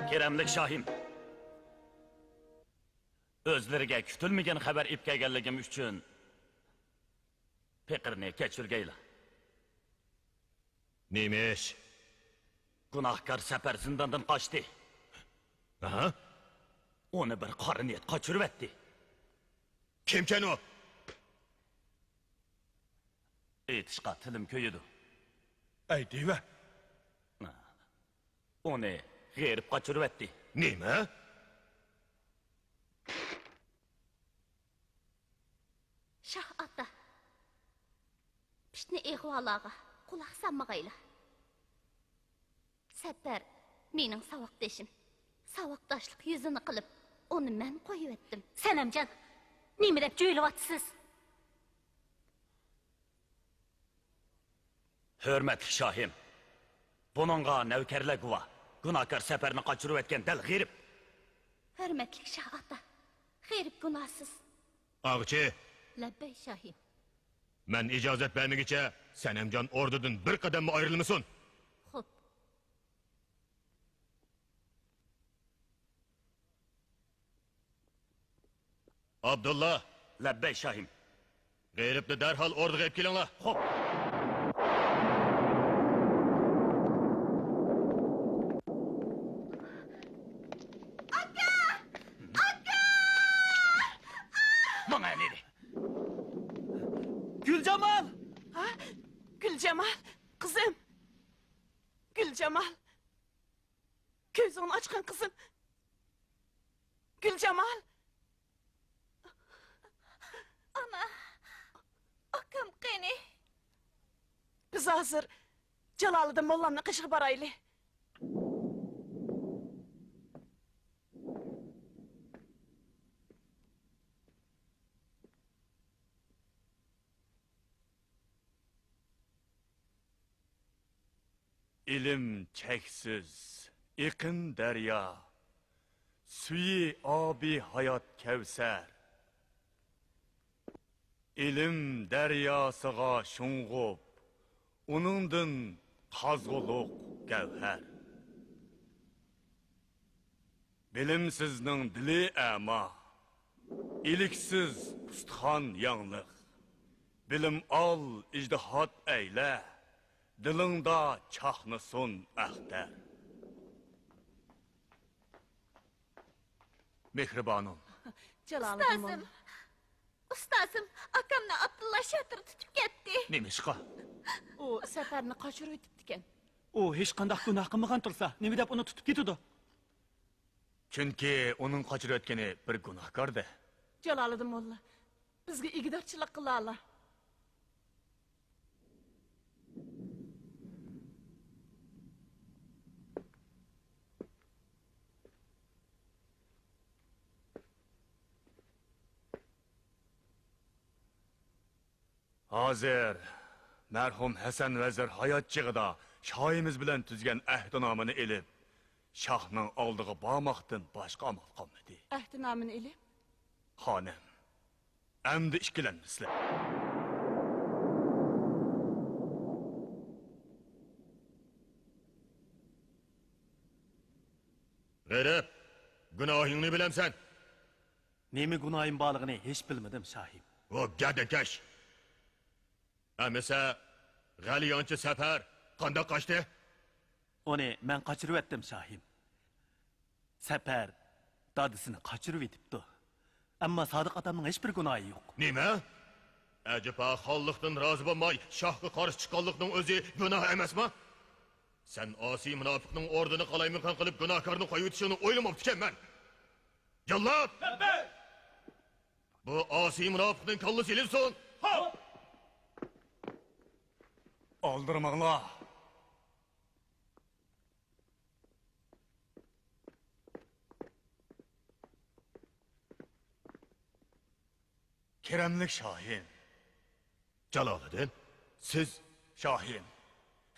كېرەملىك شاھىم، ئۆزلىرىگە كۈتۈلمىگەن خەۋەر ئېلىپ كەلگەنلىكىم ئۈچۈن پېقىرنى كەچۈرگەيلا. نېمە ئىش؟ گۇناھكار سەپەر زىنداندىن قاچتى. ھە؟ ئۇنى بىر قارا نىيەت قاچۇرۇۋەتتى. كىمكەن ئۇ؟ ئېيتىشقا تىلىم كۆيىدۇ. ئەي دېۋە! ئۇنى غېرىب قاچۇرۇۋەتتى. نېمە؟ شاھ ئاتا، پىتنە ئىغۋالارغا قۇلاق سالمىغايلا. سەپەر مېنىڭ ساۋاقدىشىم. ساۋاقداشلىق يۈزىنى قىلىپ، ئۇنى مەن قويۇۋەتتىم. سەنەمجان، نېمە دەپ جۆيلۈۋاتىسىز؟ ھۆرمەتلىك شاھىم، بۇنىڭغا نەۋكەرلەر گۇۋاھ. گۇناھكار سەپەرنى قاچۇرۇۋەتكەن دەل غېرىب. ھۆرمەتلىك شاھ ئاتا، غېرىب گۇناھسىز. ئاغچى! لەببەي شاھىم. مەن ئىجازەت بەرمىگۈچە سەنەمجان ئوردىدىن بىر قەدەممۇ ئايرىلمىسۇن. خوپ. ئابدۇللا! لەببەي شاھىم. غېرىبنى دەرھال ئوردىغا ئېلىپ كېلىڭلار. خوپ. ئاكا! ئاكا! ماڭا نېدى؟ گۈلجامال! ھە؟ گۈلجامال، قىزىم! گۈلجامال! كۆزۈڭنى ئاچقىن، قىزىم. گۈلجامال. ئانا، ئاكام قېنى؟ بىز ھازىر جالالىدىن موللامنىڭ قېشىغا بارايلى. ئىلىم چەكسىز، ئېقىن دەريا، سۈيى ئابى ھايات كەۋسەر. ئىلىم دەرياسىغا شۇڭغۇپ، ئۇنىڭدىن قازغۇلۇق گەۋھەر. بىلىمسىزنىڭ دىلى ئەما، ئىلىكسىز ئۇستىخان ياڭلىق. بىلىم ئال، ئىجتىھات ئەيلە، دىلىڭدا چاقنىسۇن ئەختەر. مېھرىبانۇم. جالالىدىن ئۇستازىم، موللا. ئۇستازىم، ئاكامنى ئابدۇللا شاتۇر تۇتۇپ كەتتى. نېمىشقا؟ ئۇ سەپەرنى قاچۇرۇۋېتىپتىكەن. ئۇ ھېچقانداق گۇناھ قىلمىغان تۇرسا، نېمە دەپ ئۇنى تۇتۇپ كېتىدۇ؟ چۈنكى ئۇنىڭ قاچۇرۇۋەتكىنى بىر گۇناھكار-دە. جالالىدىن موللا، بىزگە ئىگىدارچىلىق قىلالا. ھازىر مەرھۇم ھەسەن ۋەزىر ھايات چېغىدا شاھىمىز بىلەن تۈزگەن ئەھدىنامىنى ئېلىپ، شاھنىڭ ئالدىغا بارماقتىن باشقا ئامال قالمىدى. ئەھدىنامىنى ئېلىپ؟ خانىم، ئەمدى ئىككىلەنمىسىلەر. غېرىب، گۇناھىڭنى بىلەمسەن؟ نېمە گۇناھىم بارلىقىنى ھېچ بىلمىدىم، شاھىم. ۋو گەدەكەش! ئەمىسە، غەلىيانچى سەپەر قانداق قاچتى؟ ئۇنى مەن قاچۇرۇۋەتتىم، شاھىم. سەپەر دادىسىنى قاچۇرۇۋېتىپتۇ. ئەمما سادىق ئاتامنىڭ ھېچبىر گۇناھى يوق. نېمە؟ ئەجەبا، خانلىقتىن رازى بولماي شاھقا قارشى چىققانلىقنىڭ ئۆزى گۇناھ ئەمەسما؟ سەن ئاسىي مۇناپىقنىڭ ئورنىنى قالايمىقان قىلىپ گۇناھكارنى قويۇۋېتىشىڭنى ئويلىماپتىكەنمەن. جاللات! لەببەي! بۇ ئاسىي مۇناپىقنىڭ كاللىسى ئېلىنسۇن! ھاپ! ئالدىرىماڭلار! كەرەملىك شاھىم! جالالىدىن، سىز؟ شاھىم،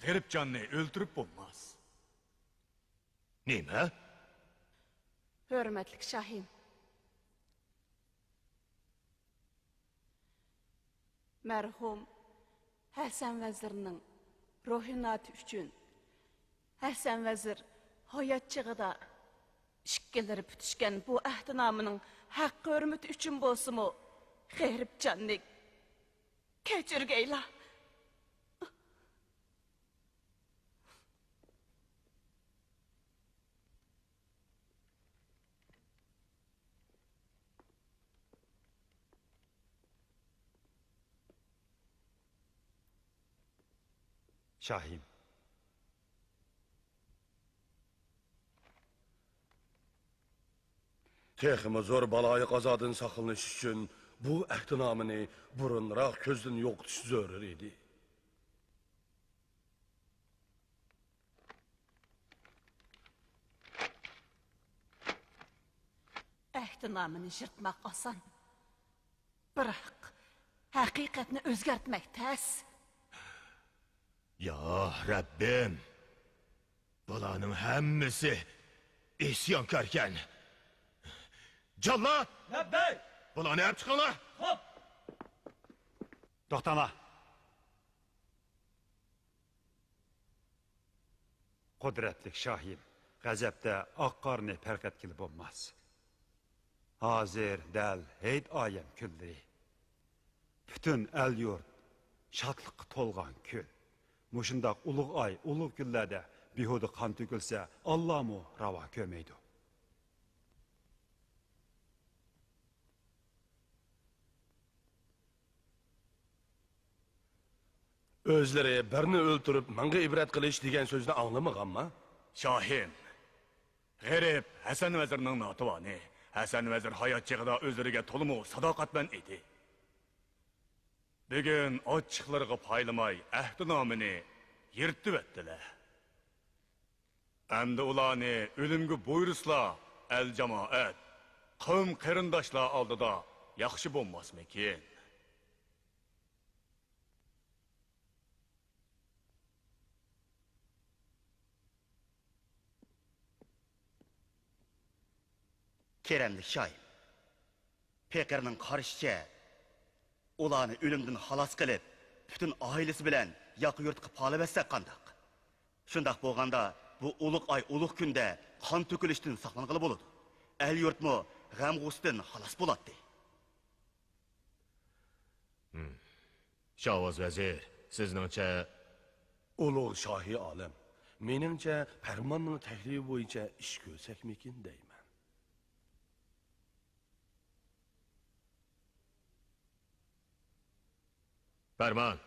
غېرىبجاننى ئۆلتۈرۈپ بولماس. نېمە؟ ھۆرمەتلىك شاھىم! مەرھۇم ھەسەن ۋەزىرنىڭ روھىناتى ئۈچۈن، ھەسەن ۋەزىر ھايات چېغىدا ئىككىلىرى پۈتۈشكەن بۇ ئەھدىنامىنىڭ ھەققى-ھۆرمىتى ئۈچۈن بولسىمۇ، غېرىبجاننى كەچۈرگەيلا. شاھىم. تېخىمۇ زور بالايىقازادىن ساقلىنىش ئۈچۈن بۇ ئەھدىنامىنى بۇرۇنراق كۆزدىن يوقىتىش زۆرۈر ئىدى. ئەھدىنامىنى يىرتماق ئاسان، بىراق ھەقىقەتنى ئۆزگەرتمەك تەس. يا رەببىم، بۇلارنىڭ ھەممىسى ئىسيانكاركەن. جاللات! لەببەي! بۇلارنى ئەپ چىقىڭلار! خوپ! توختاڭلار! قۇدرەتلىك شاھىم، غەزەپتە ئاق قارنى پەرق ئەتكىلى بولماس. ھازىر دەل ھېيت ئايەم كۈنلىرى. پۈتۈن ئەل-يۇرت شادلىققا تولغان كۈن. مۇشۇنداق ئۇلۇغ ئاي، ئۇلۇغ كۈنلەردە بىھۇدە قان تۆكۈلسە، ئاللامۇ راۋا كۆرمەيدۇ. ئۆزلىرى بىرنى ئۆلتۈرۈپ، مىڭغا ئىبرەت قىلىش دېگەن سۆزنى ئاڭلىمىغانما؟ شاھىم، غېرىب ھەسەن ۋەزىرنىڭ ناتىۋانى. ھەسەن ۋەزىر ھايات چېغىدا ئۆزلىرىگە تولىمۇ ساداقەتمەن ئىدى. بۈگۈن ئاچچىقلىرىغا پايلىماي ئەھدىنامىنى يىرتىۋەتتىلە. ئەمدى ئۇلارنى ئۆلۈمگە بۇيرۇسىلا، ئەل-جامائەت، قەۋم-قېرىنداشلار ئالدىدا ياخشى بولماسمىكىن؟ كەرەملىك شاھىم، پېقىرنىڭ قارىشىچە، ئۇلارنى ئۆلۈمدىن خالاس قىلىپ، پۈتۈن ئائىلىسى بىلەن ياقا يۇرتقا پالىۋەتسەك قانداق؟ شۇنداق بولغاندا، بۇ ئۇلۇغ ئاي، ئۇلۇغ كۈندە قان تۆكۈلۈشتىن ساقلانغىلى بولىدۇ. ئەل-يۇرتمۇ غەم-غۇسسىدىن خالاس بولاتتى. شاۋاز ۋەزىر، سىزنىڭچە؟ ئۇلۇغ شاھى ئالەم، مېنىڭچە، پەرماننىڭ تەكلىپى بويىچە ئىش كۆرسەكمىكىن دەيمەن. پەرمان،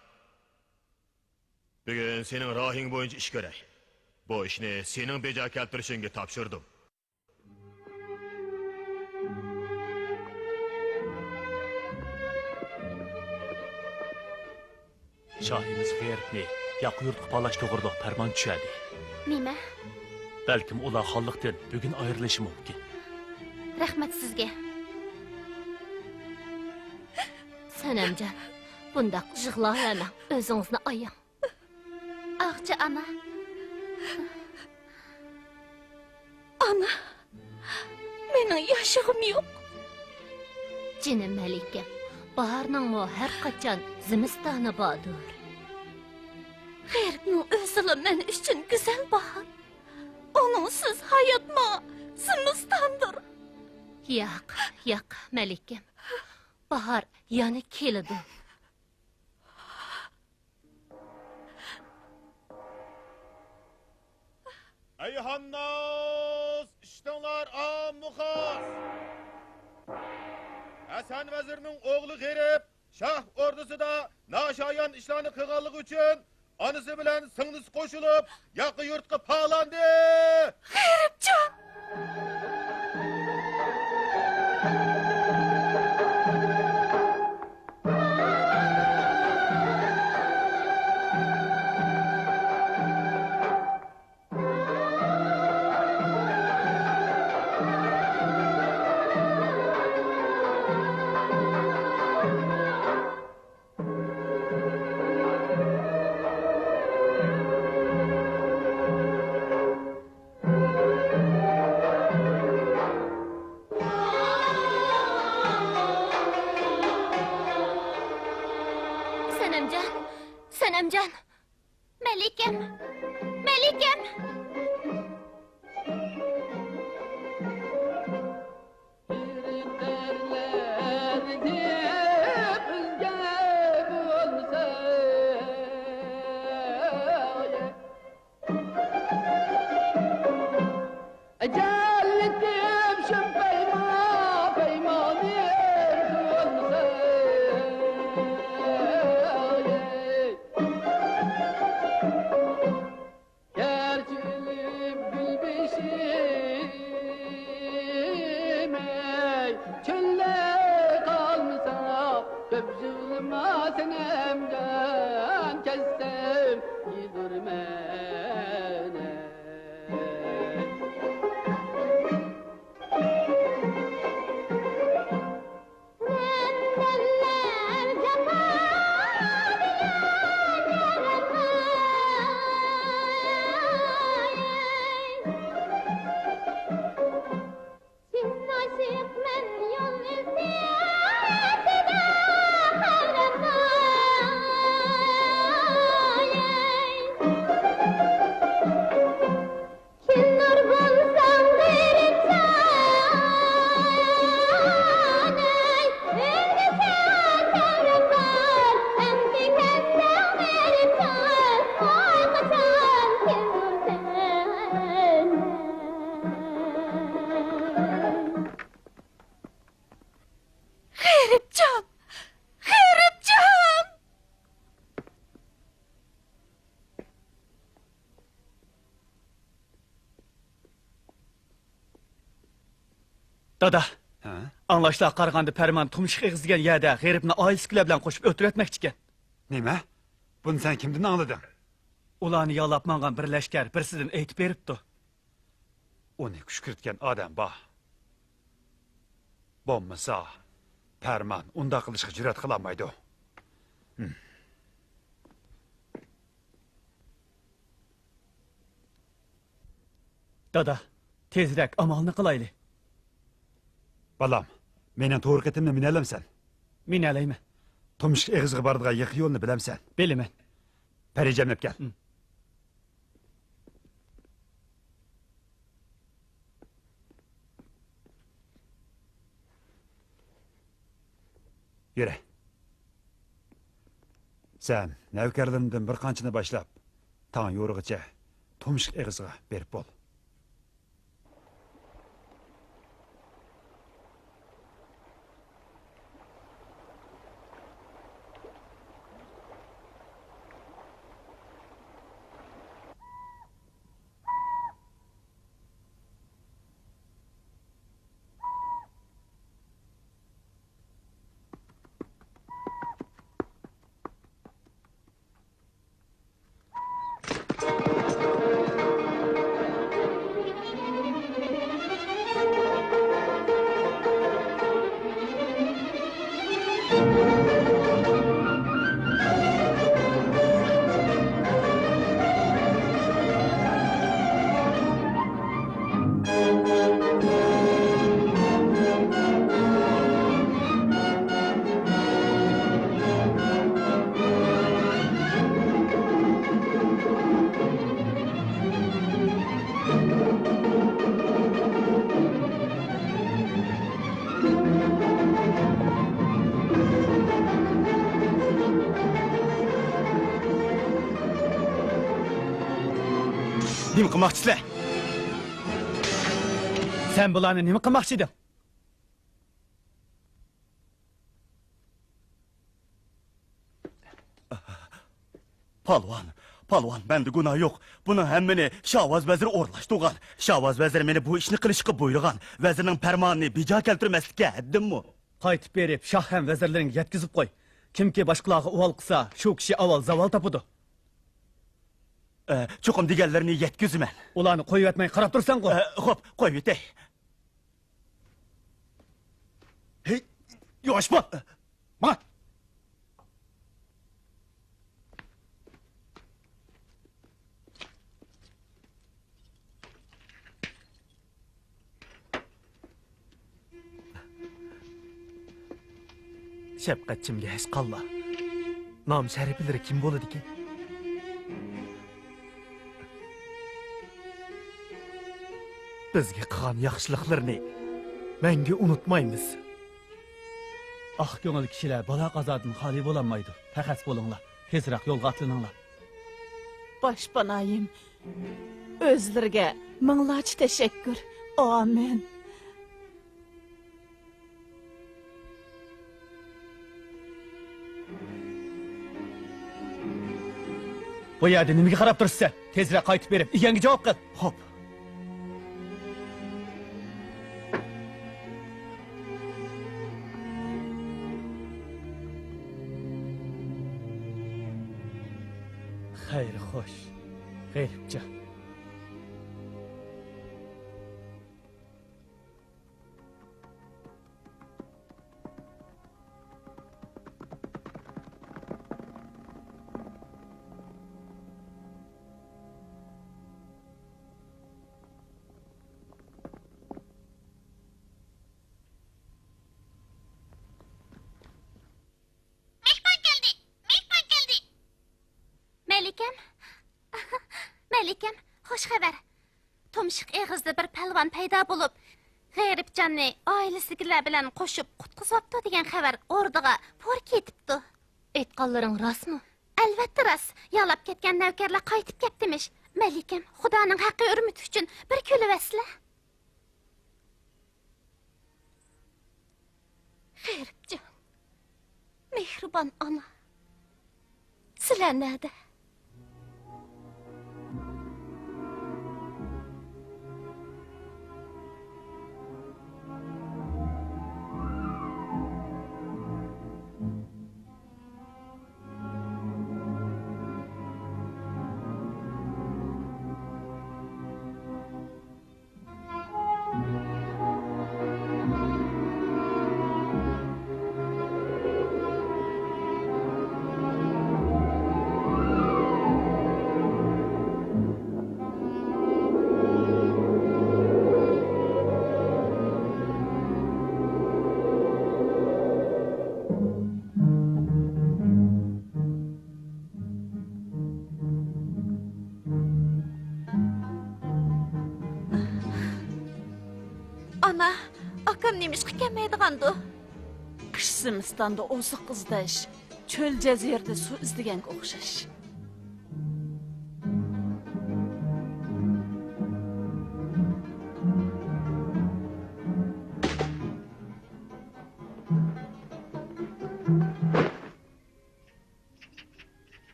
بۈگۈن سېنىڭ رايىڭ بويىچە ئىش كۆرەي. بۇ ئىشنى سېنىڭ بېجا كەلتۈرۈشۈڭگە تاپشۇردۇم. شاھىمىز غېرىبنى ياقا يۇرتقا پالاش توغرىلىق پەرمان چۈشەردى. نېمە؟ بەلكىم ئۇلار خانلىقتىن بۈگۈن ئايرىلىشى مۇمكىن. رەھمەت سىزگە. سەنەمجان، بۇنداق يىغلاۋەرمەڭ، ئۆزىڭىزنى ئاياڭ. ئاغچى ئانا. ئانا، مېنىڭ ياشىغۇم يوق. جېنىم مەلىكەم، باھارنىڭمۇ ھەر قاچان زىمىستانى باردۇر. غېرىبنىڭ ئۆزىلا مەن ئۈچۈن گۈزەل باھار. ئۇنىڭسىز ھايات ماڭا زىمىستاندۇر. ياق، ياق، مەلىكەم. باھار يەنە كېلىدۇ. ئەي خانناس، ئىشتىڭلار ئاممۇ خاس! ھەسەن ۋەزىرنىڭ ئوغلى غېرىب شاھ ئوردىسىدا ناشايان ئىشلارنى قىلغانلىقى ئۈچۈن ئانىسى بىلەن سىڭلىسى قوشۇلۇپ، ياقا يۇرتقا پالاندى! غېرىبجان! سەنەمجان، سەنەمجان، مەلىكەم، مەلىكەم! ئەجەللىكىم شۇم پەيما، پەيمانىم بولمىسا. گەرچە ئۆلۈپ گۈلبېشىم، ئەي، چۆلدە قالمىسا، كۆپ يىغلىما سەنەمجان، كەتسەم يۈرىمەن، ئەي. كىلنۇر بولساڭ غېرىبجان، ئەي، ئۆڭدە سەن تەۋرىپ بار، ئەمدى كەتسەڭ غېرىبجان، ۋاي قاچان كىلنۇرسەن. غېرىبجان! غېرىبجان! دادا، ھە؟ ئاڭلاشلارغا قارىغاندا، پەرمان تۇمشۇق ئېغىز دېگەن يەردە غېرىبنى ئائىلىسىدىكىلەر بىلەن قوشۇپ ئۆلتۈرۈۋەتمەكچىكەن. نېمە؟ بۇنى سەن كىمدىن ئاڭلىدىڭ؟ ئۇلارنى يالاپ ماڭغان بىر لەشكەر بىرسىدىن ئېيتىپ بېرىپتۇ. ئۇنى كۈشكۈرتكەن ئادەم بار. بولمىسا، پەرمان ئۇنداق قىلىشقا جۈرئەت قىلالمايدۇ. دادا، تېزرەك ئامالنى قىلايلى. بالام، مېنىڭ تورۇق ئېتىمنى مىنەلەمسەن؟ مىنەلەيمەن. تۇمشۇق ئېغىزىغا بارىدىغان يېقا يولنى بىلەمسەن؟ بىلىمەن. پەرى جەملەپ كەل. م. يۈرە. سەن نەۋكەرلىرىمدىن بىر قانچىنى باشلاپ، تاڭ يورۇغىچە تۇمشۇق ئېغىزىغا بېرىپ بول. نېمە قىلماقچىسىلەر؟ سەن بۇلارنى نېمە قىلماقچى ئىدىڭ؟ پالۋان، پالۋان، مەندە گۇناھ يوق. بۇنىڭ ھەممىنى شاۋاز ۋەزىر ئورۇنلاشتۇرغان. شاۋاز ۋەزىر مېنى بۇ ئىشنى قىلىشقا بۇيرۇغان. ۋەزىرنىڭ پەرمانىنى بىجا كەلتۈرمەسلىككە ھەددىممۇ؟ قايتىپ بېرىپ، شاھ ھەم ۋەزىرلىرىڭگە يەتكۈزۈپ قوي. كىمكى باشقىلارغا ئۇۋال قىلسا، شۇ كىشى ئاۋۋال زاۋال تاپىدۇ. ئە، چوقۇم دېگەنلىرىنى يەتكۈزىمەن. ئۇلارنى قويۇۋەتمەي قاراپ تۇرساڭغۇ. ئە، خوپ، قويۇۋېتەي. ھېي، ياش بول! ماڭ! شەپقەتچىمگە ھېچقانلا نام شەرىپلىرى كىم بولىدىكىن؟ بىزگە قىلغان ياخشىلىقلىرىنى مەڭگۈ ئۇنتۇمايمىز. ئاق كۆڭۈل كىشىلەر بالا-قازادىن خالىي بولالمايدۇ. پەخەس بولۇڭلار، تېزراق يولغا ئاتلىنىڭلار. باشپانايىم، ئۆزلىرىگە مىڭلارچە تەشەككۈر. ئامىن. بۇ يەردە نېمىگە قاراپ تۇرىسەن؟ تېزرەك قايتىپ بېرىپ، ئىگەڭگە جاۋاب قىل. خوپ. خەير خوش، غېرىبجان. مېھمان كەلدى! مېھمان كەلدى! مەلىكەم! مەلىكەم، خوش خەۋەر! تۇمشۇق ئېغىزدا بىر پەلۋان پەيدا بولۇپ، غېرىبجاننى ئائىلىسىدىكىلەر بىلەن قوشۇپ قۇتقۇزۇۋاپتۇ دېگەن خەۋەر ئوردىغا پۇر كېتىپتۇ. ئېيتقانلىرىڭ راستمۇ؟ ئەلۋەتتە راست. يالاپ كەتكەن نەۋكەرلەر قايتىپ كەپتىمىش. مەلىكەم، خۇدانىڭ ھەققى ھۆرمىتى ئۈچۈن بىر كۈلۈۋەتسىلە. غېرىبجان، مېھرىبان ئانا، سىلەر نەدە؟ ئاھ، ئاكام نېمىشقا كەلمەيدىغاندۇ؟ قىش زىمىستاندا ئوزۇق ئىزدەش، چۆل جەزىرىدە سۇ ئىزدىگەنگە ئوخشاش.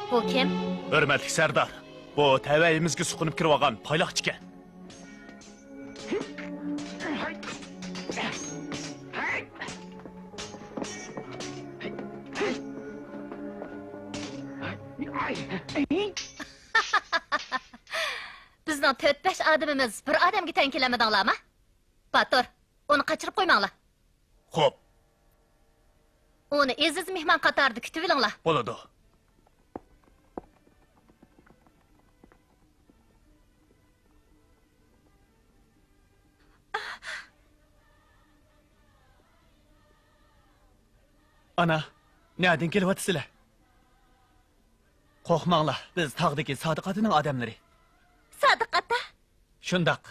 بۇ كىم؟ ھۆرمەتلىك سەردار، بۇ تەۋەيىمىزگە سۇقۇنۇپ كىرىۋالغان پايلاقچىكەن. بىزنىڭ تۆت-بەش ئادىمىمىز بىر ئادەمگە تەڭ كېلەلمىدىڭلارمۇ؟ باتۇر، ئۇنى قاچۇرۇپ قويماڭلار. خوپ. ئۇنى ئەزىز مېھمان قاتارىدا كۈتۈۋېلىڭلار. بولىدۇ. ئانا، نەدىن كېلىۋاتىسىلەر؟ قورقماڭلار، بىز تاغدىكى سادىق ئاتىنىڭ ئادەملىرى. سادىق ئاتا؟ شۇنداق،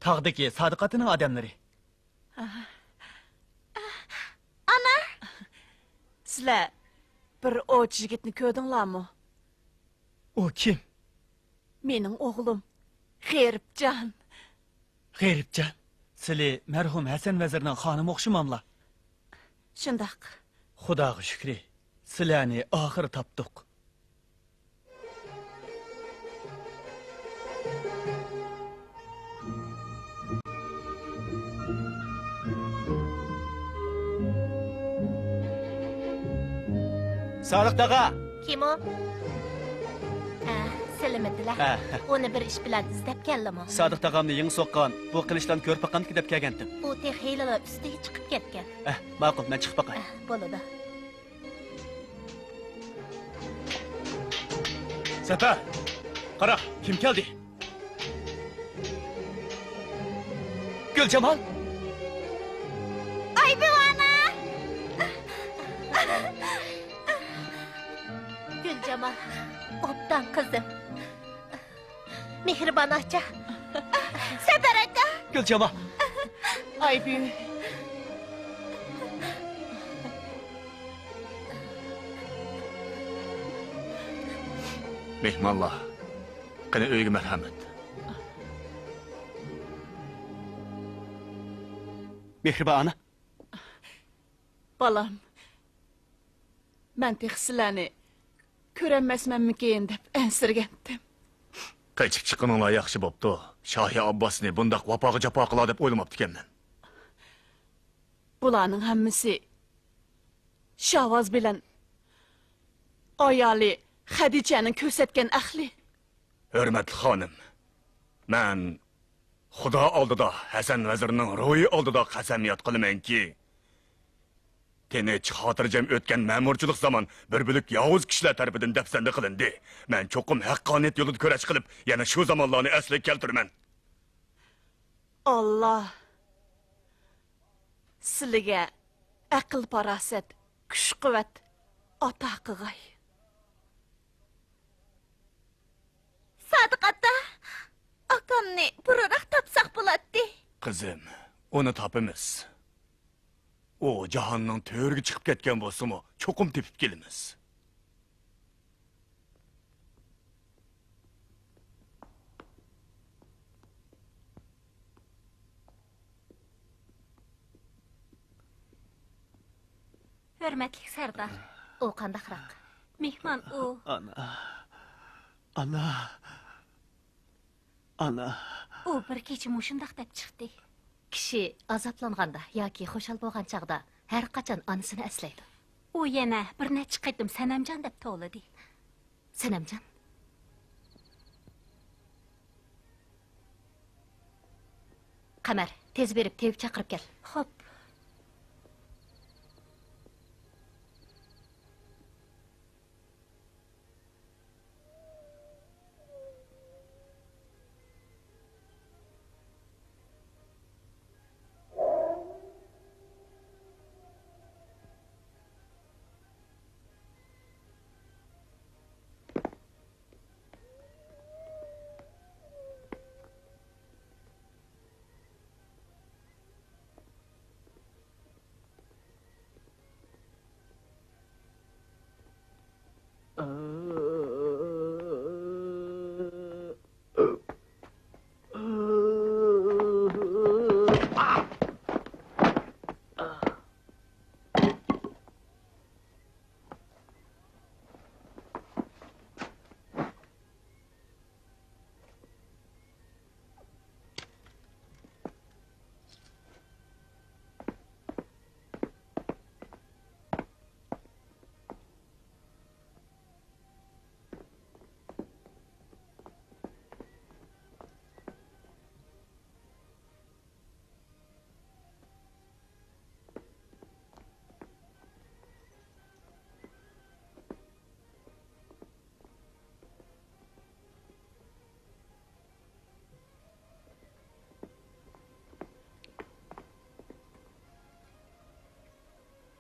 تاغدىكى سادىق ئاتىنىڭ ئادەملىرى. ئانا! سىلەر بىر ئوۋچى يىگىتنى كۆردۈڭلارمۇ؟ ئۇ كىم؟ مېنىڭ ئوغلۇم، غېرىبجان. غېرىبجان، سىلى مەرھۇم ھەسەن ۋەزىرنىڭ خانىمى ئوخشىماملا؟ شۇنداق. خۇداغا شۈكرى، سىلەرنى ئاخىرى تاپتۇق. سادىق تاغا! كىم ئۇ؟ ئە، سېلىمىدىلە. ئە. ئۇنى بىر ئىش بىلەن ئىزدەپ كەلدىمۇ؟ سادىق تاغامنى يېڭى سوققان بۇ قىلىچلارنى كۆرۈپ باقامدىكىن دەپ كەلگەنتىم. ئۇ تېخى ھېلىلا ئۈستىگە چىقىپ كەتكەن. ئە، ماقۇل، مەن چىقىپ باقاي. ئە، بولىدۇ. سەپەر، قارا، كىم كەلدى؟ گۈلجامال! ئايبۈۋى ئانا! گۈلجامال، ئوبدان قىزىم. مېھرىبان ئاچا. سەپەر ئاكا. گۈلجامال. ئايبۈۋى. مېھمانلار، قېنى ئۆيگە مەرھەمەت. مېھرىبان ئانا. بالام، مەن تېخى سىلەرنى كۆرەلمەسمەنمىكىن دەپ ئەنسىرىگەنتىم. قېچىپ چىققىنىڭلار ياخشى بوپتۇ. شاھى ئابباسنى بۇنداق ۋاپاغا جاپا قىلار دەپ ئويلىماپتىكەنمەن. بۇلارنىڭ ھەممىسى شاۋاز بىلەن ئايالى خەدىچەنىڭ كۆرسەتكەن ئەقلى. ھۆرمەتلىك خانىم، مەن خۇدا ئالدىدا، ھەسەن ۋەزىرنىڭ روھى ئالدىدا قەسەمياد قىلىمەنكى، تىنچ، خاتىرجەم ئۆتكەن مەمۇرچىلىق زامان بىر بۆلەك ياۋۇز كىشىلەر تەرىپىدىن دەپسەندە قىلىندى. مەن چوقۇم ھەققانىيەت يولىدا كۈرەش قىلىپ، يەنە شۇ زامانلارنى ئەسلىگە كەلتۈرىمەن. ئاللا سىلىگە ئەقىل-پاراسەت، كۈچ-قۇۋۋەت ئاتا قىغاي. سادىق ئاتا، ئاكامنى بۇرۇنراق تاپساق بولاتتى. قىزىم، ئۇنى تاپىمىز. ئۇ جاھاننىڭ تۆرىگە چىقىپ كەتكەن بولسىمۇ، چوقۇم تېپىپ كېلىمىز. ھۆرمەتلىك سەردار. ئۇ قانداقراق؟ مېھمان ئۇ. ئانا. ئانا. ئانا. ئۇ بىر كېچە مۇشۇنداق دەپ چىقتى. كىشى ئازابلانغاندا ياكى خۇشال بولغان چاغدا ھەر قاچان ئانىسىنى ئەسلەيدۇ. ئۇ يەنە بىر نەچچە قېتىم سەنەمجان دەپ توۋلىدى. سەنەمجان. قەمەر، تېز بېرىپ تېۋىپ چاقىرىپ كەل. خوپ.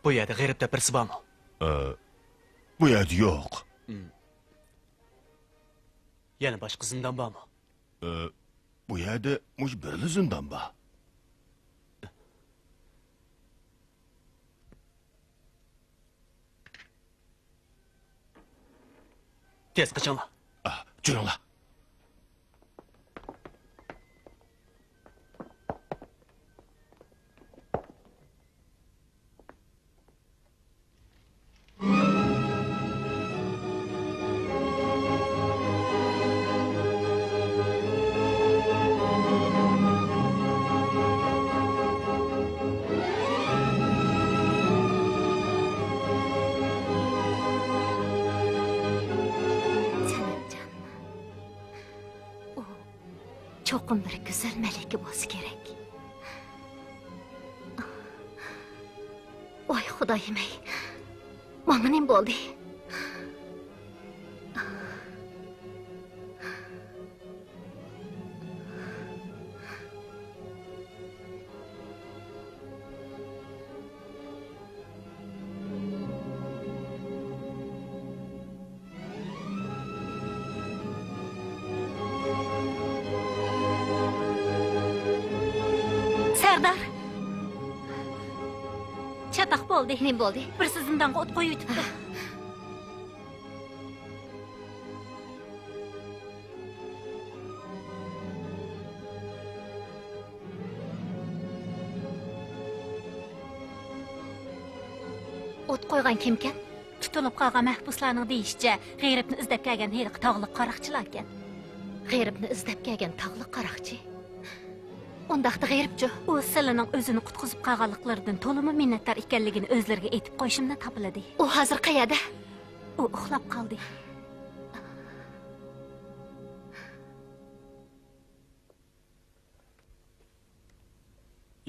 بۇ يەردە غېرىب دەپ بىرسى بارمۇ؟ ئە، بۇ يەردە يوق. يەنە باشقا زىندان بارمۇ؟ ئە، بۇ يەردە مۇشۇ بىرلا زىندان بار. تېز قېچىڭلار. ئا، جۈرۈڭلار. سەنەمجان، ئۇ چوقۇم بىر گۈزەل مەلىكە بولسا كېرەك. ۋاي خۇدايىم-ئەي، ماڭا نېمە بولدى؟ سەردار! چاتاق بولدى. نېمە بولدى؟ بىرسى زىندانغا ئوت قويۇۋېتىپتۇ. ئوت قويغان كىمكەن؟ تۇتۇلۇپ قالغان مەھبۇسلارنىڭ دېيىشىچە، غېرىبنى ئىزدەپ كەلگەن ھېلىقى تاغلىق قاراقچىلاركەن. غېرىبنى ئىزدەپ كەلگەن تاغلىق قاراقچى؟ ئۇنداقتا غېرىبچۇ؟ ئۇ سىلىنىڭ ئۆزىنى قۇتقۇزۇپ قالغانلىقلىرىدىن تولىمۇ مىننەتدار ئىكەنلىكىنى ئۆزلىرىگە ئېيتىپ قويۇشۇمدىن تاپىلىدى. ئۇ ھازىر قەيەردە؟ ئۇ ئۇخلاپ قالدى.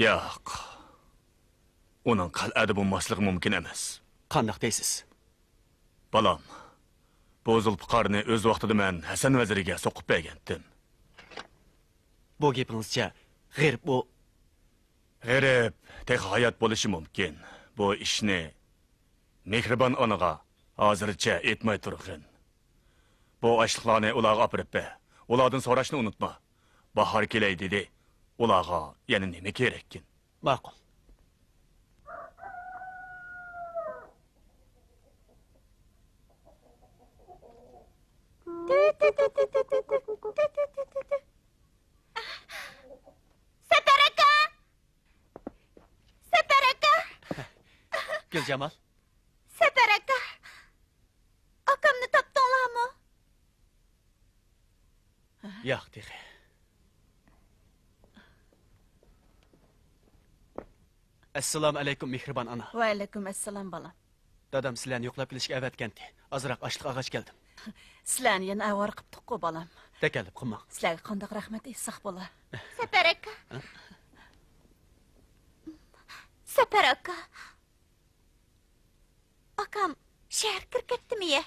ياق. ئۇنىڭ قەلئەدە بولماسلىقى مۇمكىن ئەمەس. قانداق دەيسىز؟ بالام، بۇ زۇلپىقارنى ئۆز ۋاقتىدا مەن ھەسەن ۋەزىرگە سوقۇپ بەرگەنتىم. بۇ گېپىڭىزچە، غېرىب ئۇ. غېرىب تېخى ھايات بولۇشى مۇمكىن. بۇ ئىشنى مېھرىبان ئانىغا ھازىرچە ئېيتماي تۇرغىن. بۇ ئاشلىقلارنى ئۇلارغا ئاپىرىپ بەر. ئۇلاردىن سوراشنى ئۇنتۇما. باھار كېلەي دېدى. ئۇلارغا يەنە نېمە كېرەككىن؟ ماقۇل. سەپەر ئاكا! سەپەر ئاكا! گۈلجامال. سەپەر ئاكا! ئاكامنى تاپتىڭلارمۇ؟ ياق تېخى. ئەسسالامۇ ئەلەيكۇم، مېھرىبان ئانا. ۋەئەلەيكۇم ئەسسالام، بالام. دادام سىلەرنى يوقلاپ كېلىشكە ئەۋەتكەنتى. ئازراق ئاشلىق ئالغاچ كەلدىم. سىلەرنى يەنە ئاۋارە قىپتۇق-قۇ، بالام. تەكەللۇپ قىلماڭ. سىلەرگە قانداق رەھمەت ئېيتساق بولا؟ سەپەر ئاكا. جاپپار ئاكا. ئاكام شەھەرگە كىرىپ كەتتىمۇ يە؟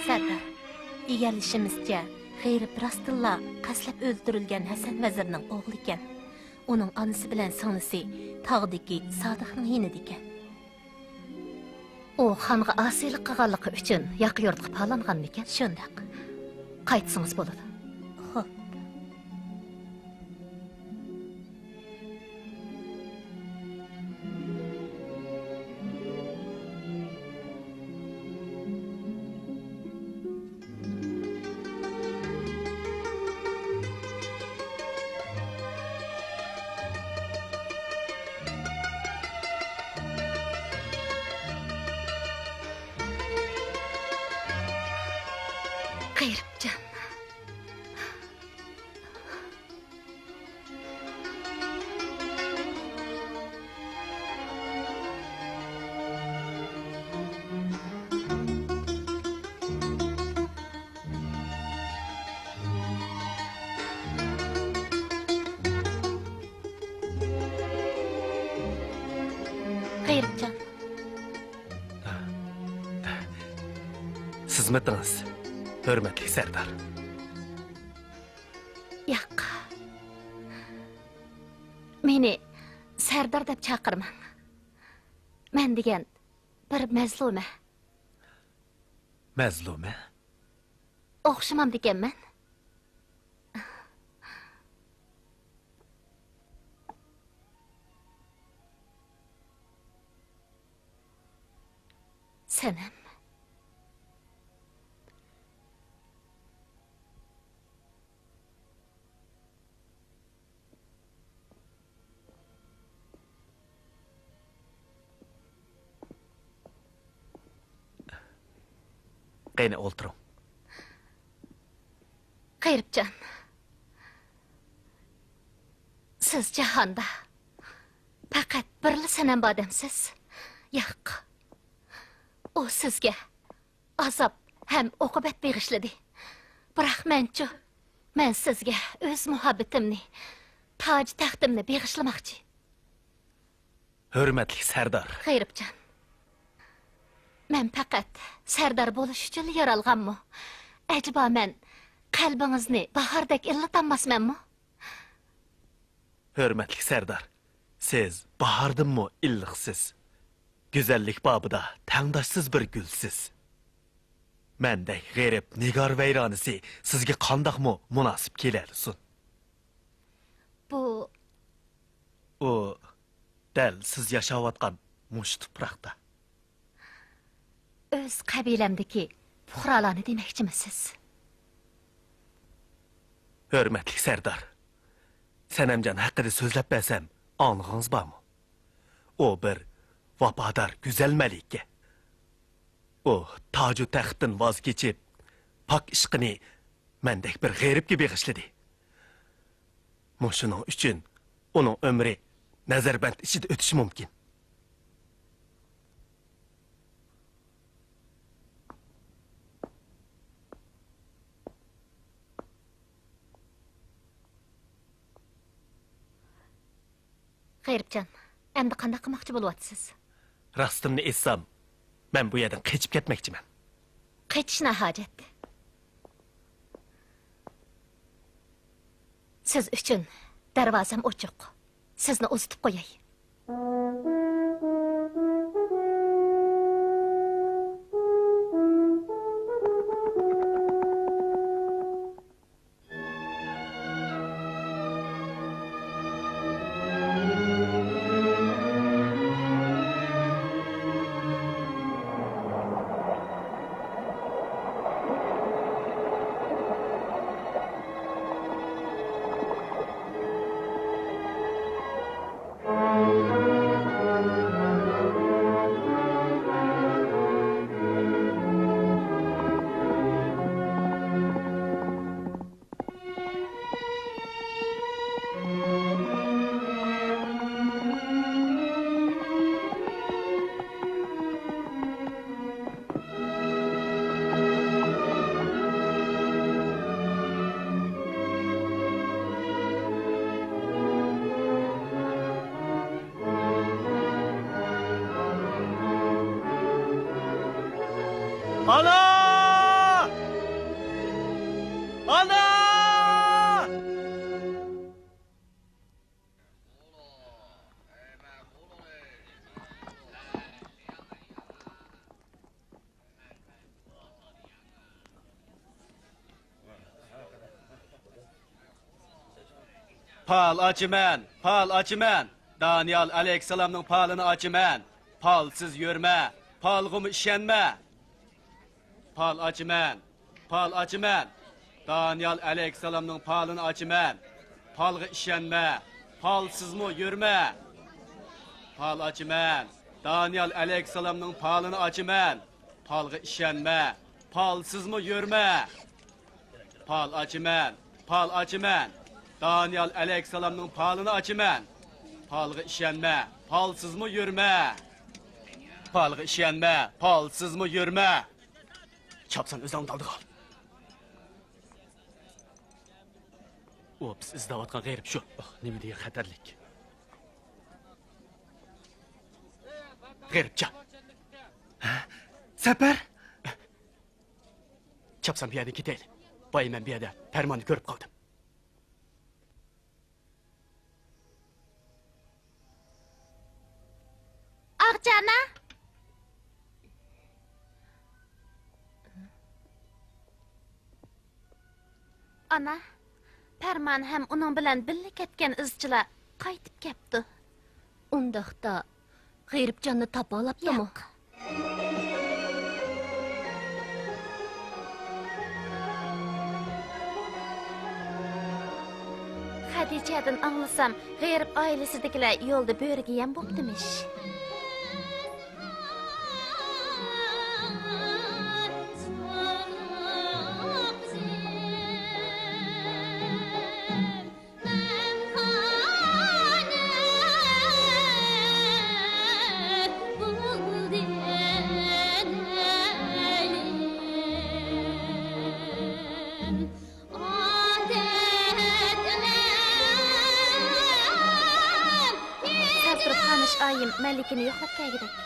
سەردار، ئىگىلىشىمىزچە، غېرىب راستتىنلا قەستلەپ ئۆلتۈرۈلگەن ھەسەن ۋەزىرنىڭ ئوغلى ئىكەن. ئۇنىڭ ئانىسى بىلەن سىڭلىسى تاغدىكى سادىقنىڭ يېنىدا ئىكەن. ئۇ خانغا ئاسىيلىق قىلغانلىقى ئۈچۈن ياقا يۇرتقا پالانغانمىكەن؟ شۇنداق. قايتسىڭىز بولىدۇ. خوپ. غېرىبجان. غېرىبجان. سىزمۇ ئۆتىڭىز، ھۆرمەتلىك سەردار. ياق. مېنى سەردار دەپ چاقىرماڭ. مەن دېگەن بىر مەزلۇمە. مەزلۇمە؟ ئوخشىمامدىكەنمەن؟ سەنەم. قېنى، ئولتۇرۇڭ. غېرىبجان، سىز جاھاندا پەقەت بىرلا سەنەم بار دەمسىز؟ ياق. ئۇ سىزگە ئازاب ھەم ئوقۇبەت بېغىشلىدى. بىراق مەنچۇ؟ مەن سىزگە ئۆز مۇھەببىتىمنى، تاج تەختىمنى بېغىشلىماقچى. ھۆرمەتلىك سەردار. غېرىبجان، مەن پەقەت سەردار بولۇش ئۈچۈنلا يارالغانمۇ؟ ئەجەبا مەن قەلبىڭىزنى باھاردەك ئىللىتالماسمەنمۇ؟ ھۆرمەتلىك سەردار، سىز باھاردىنمۇ ئىللىقسىز. گۈزەللىك بابىدا تەڭداشسىز بىر گۈلسىز. مەندەك غېرىب نىگار ۋەيرانىسى سىزگە قانداقمۇ مۇناسىپ كېلەلىسۇن؟ بۇ ئۇ دەل سىز ياشاۋاتقان مۇشۇ تۇپراقتا. ئۆز قەبىلەمدىكى پۇقرالارنى دېمەكچىمۇ سىز؟ ھۆرمەتلىك سەردار، سەنەمجان ھەققىدە سۆزلەپ بەرسەم، ئاڭلىغىڭىز بارمۇ؟ ئۇ بىر ۋاپادار گۈزەل مەلىكە. ئۇ تاجۇ تەختتىن ۋاز كېچىپ، پاك ئىشقىنى مەندەك بىر غېرىبكە بېغىشلىدى. مۇشۇنىڭ ئۈچۈن ئۇنىڭ ئۆمرى نەزەربەند ئىچىدە ئۆتۈشى مۇمكىن. غېرىبجان، ئەمدى قانداق قىلماقچى بولۇۋاتىسىز؟ راستىمنى ئېيتسام، مەن بۇ يەردىن قېچىپ كەتمەكچىمەن. قېچىش ناھاجەت. سىز ئۈچۈن دەرۋازام ئوچۇق. سىزنى ئۇزىتىپ قوياي. ئانا! ئانا! پال ئاچىمەن، پال ئاچىمەن. دانىيال ئەلەيھىسسالامنىڭ پالىنى ئاچىمەن. پالسىز يۈرمە، پالغىمۇ ئىشەنمە. پال ئاچىمەن، پال ئاچىمەن. دانىيال ئەلەيھىسسالامنىڭ پالىنى ئاچىمەن. پالغا ئىشەنمە، پالسىزمۇ يۈرمە. پال ئاچىمەن، دانىيال ئەلەيھىسسالامنىڭ پالىنى ئاچىمەن. پالغا ئىشەنمە، پالسىزمۇ يۈرمە. پال ئاچىمەن، پال ئاچىمەن. دانىيال ئەلەيھىسسالامنىڭ پالىنى ئاچىمەن. پالغا ئىشەنمە، پالسىزمۇ يۈرمە. پالغا ئىشەنمە، پالسىزمۇ يۈرمە. چاپسان ئۆزۈڭنىڭ ئالدىغا. ئۇ بىز ئىزدەۋاتقان غېرىب شۇ. ئاھ، نېمە دېگەن خەتەرلىك. غېرىبجان. ھە؟ سەپەر؟ چاپسان بۇ يەردىن كېتەيلى. بايا مەن بۇ يەردە پەرماننى كۆرۈپ قالدىم. ئاغىچى ئانا! ئانا، پەرمان ھەم ئۇنىڭ بىلەن بىللە كەتكەن ئىزچىلار قايتىپ كەپتۇ. ئۇنداقتا، غېرىبجاننى تاپالاپتىمۇ؟ ياق. خەدىچەدىن ئاڭلىسام، غېرىب ئائىلىسىدىكىلەر يولدا بۆرىگە يەم بوپتىمىش. سەل تۇرۇپ، خانىش ئايىم مەلىكىنى يوقلاپ كەلگۈدەك.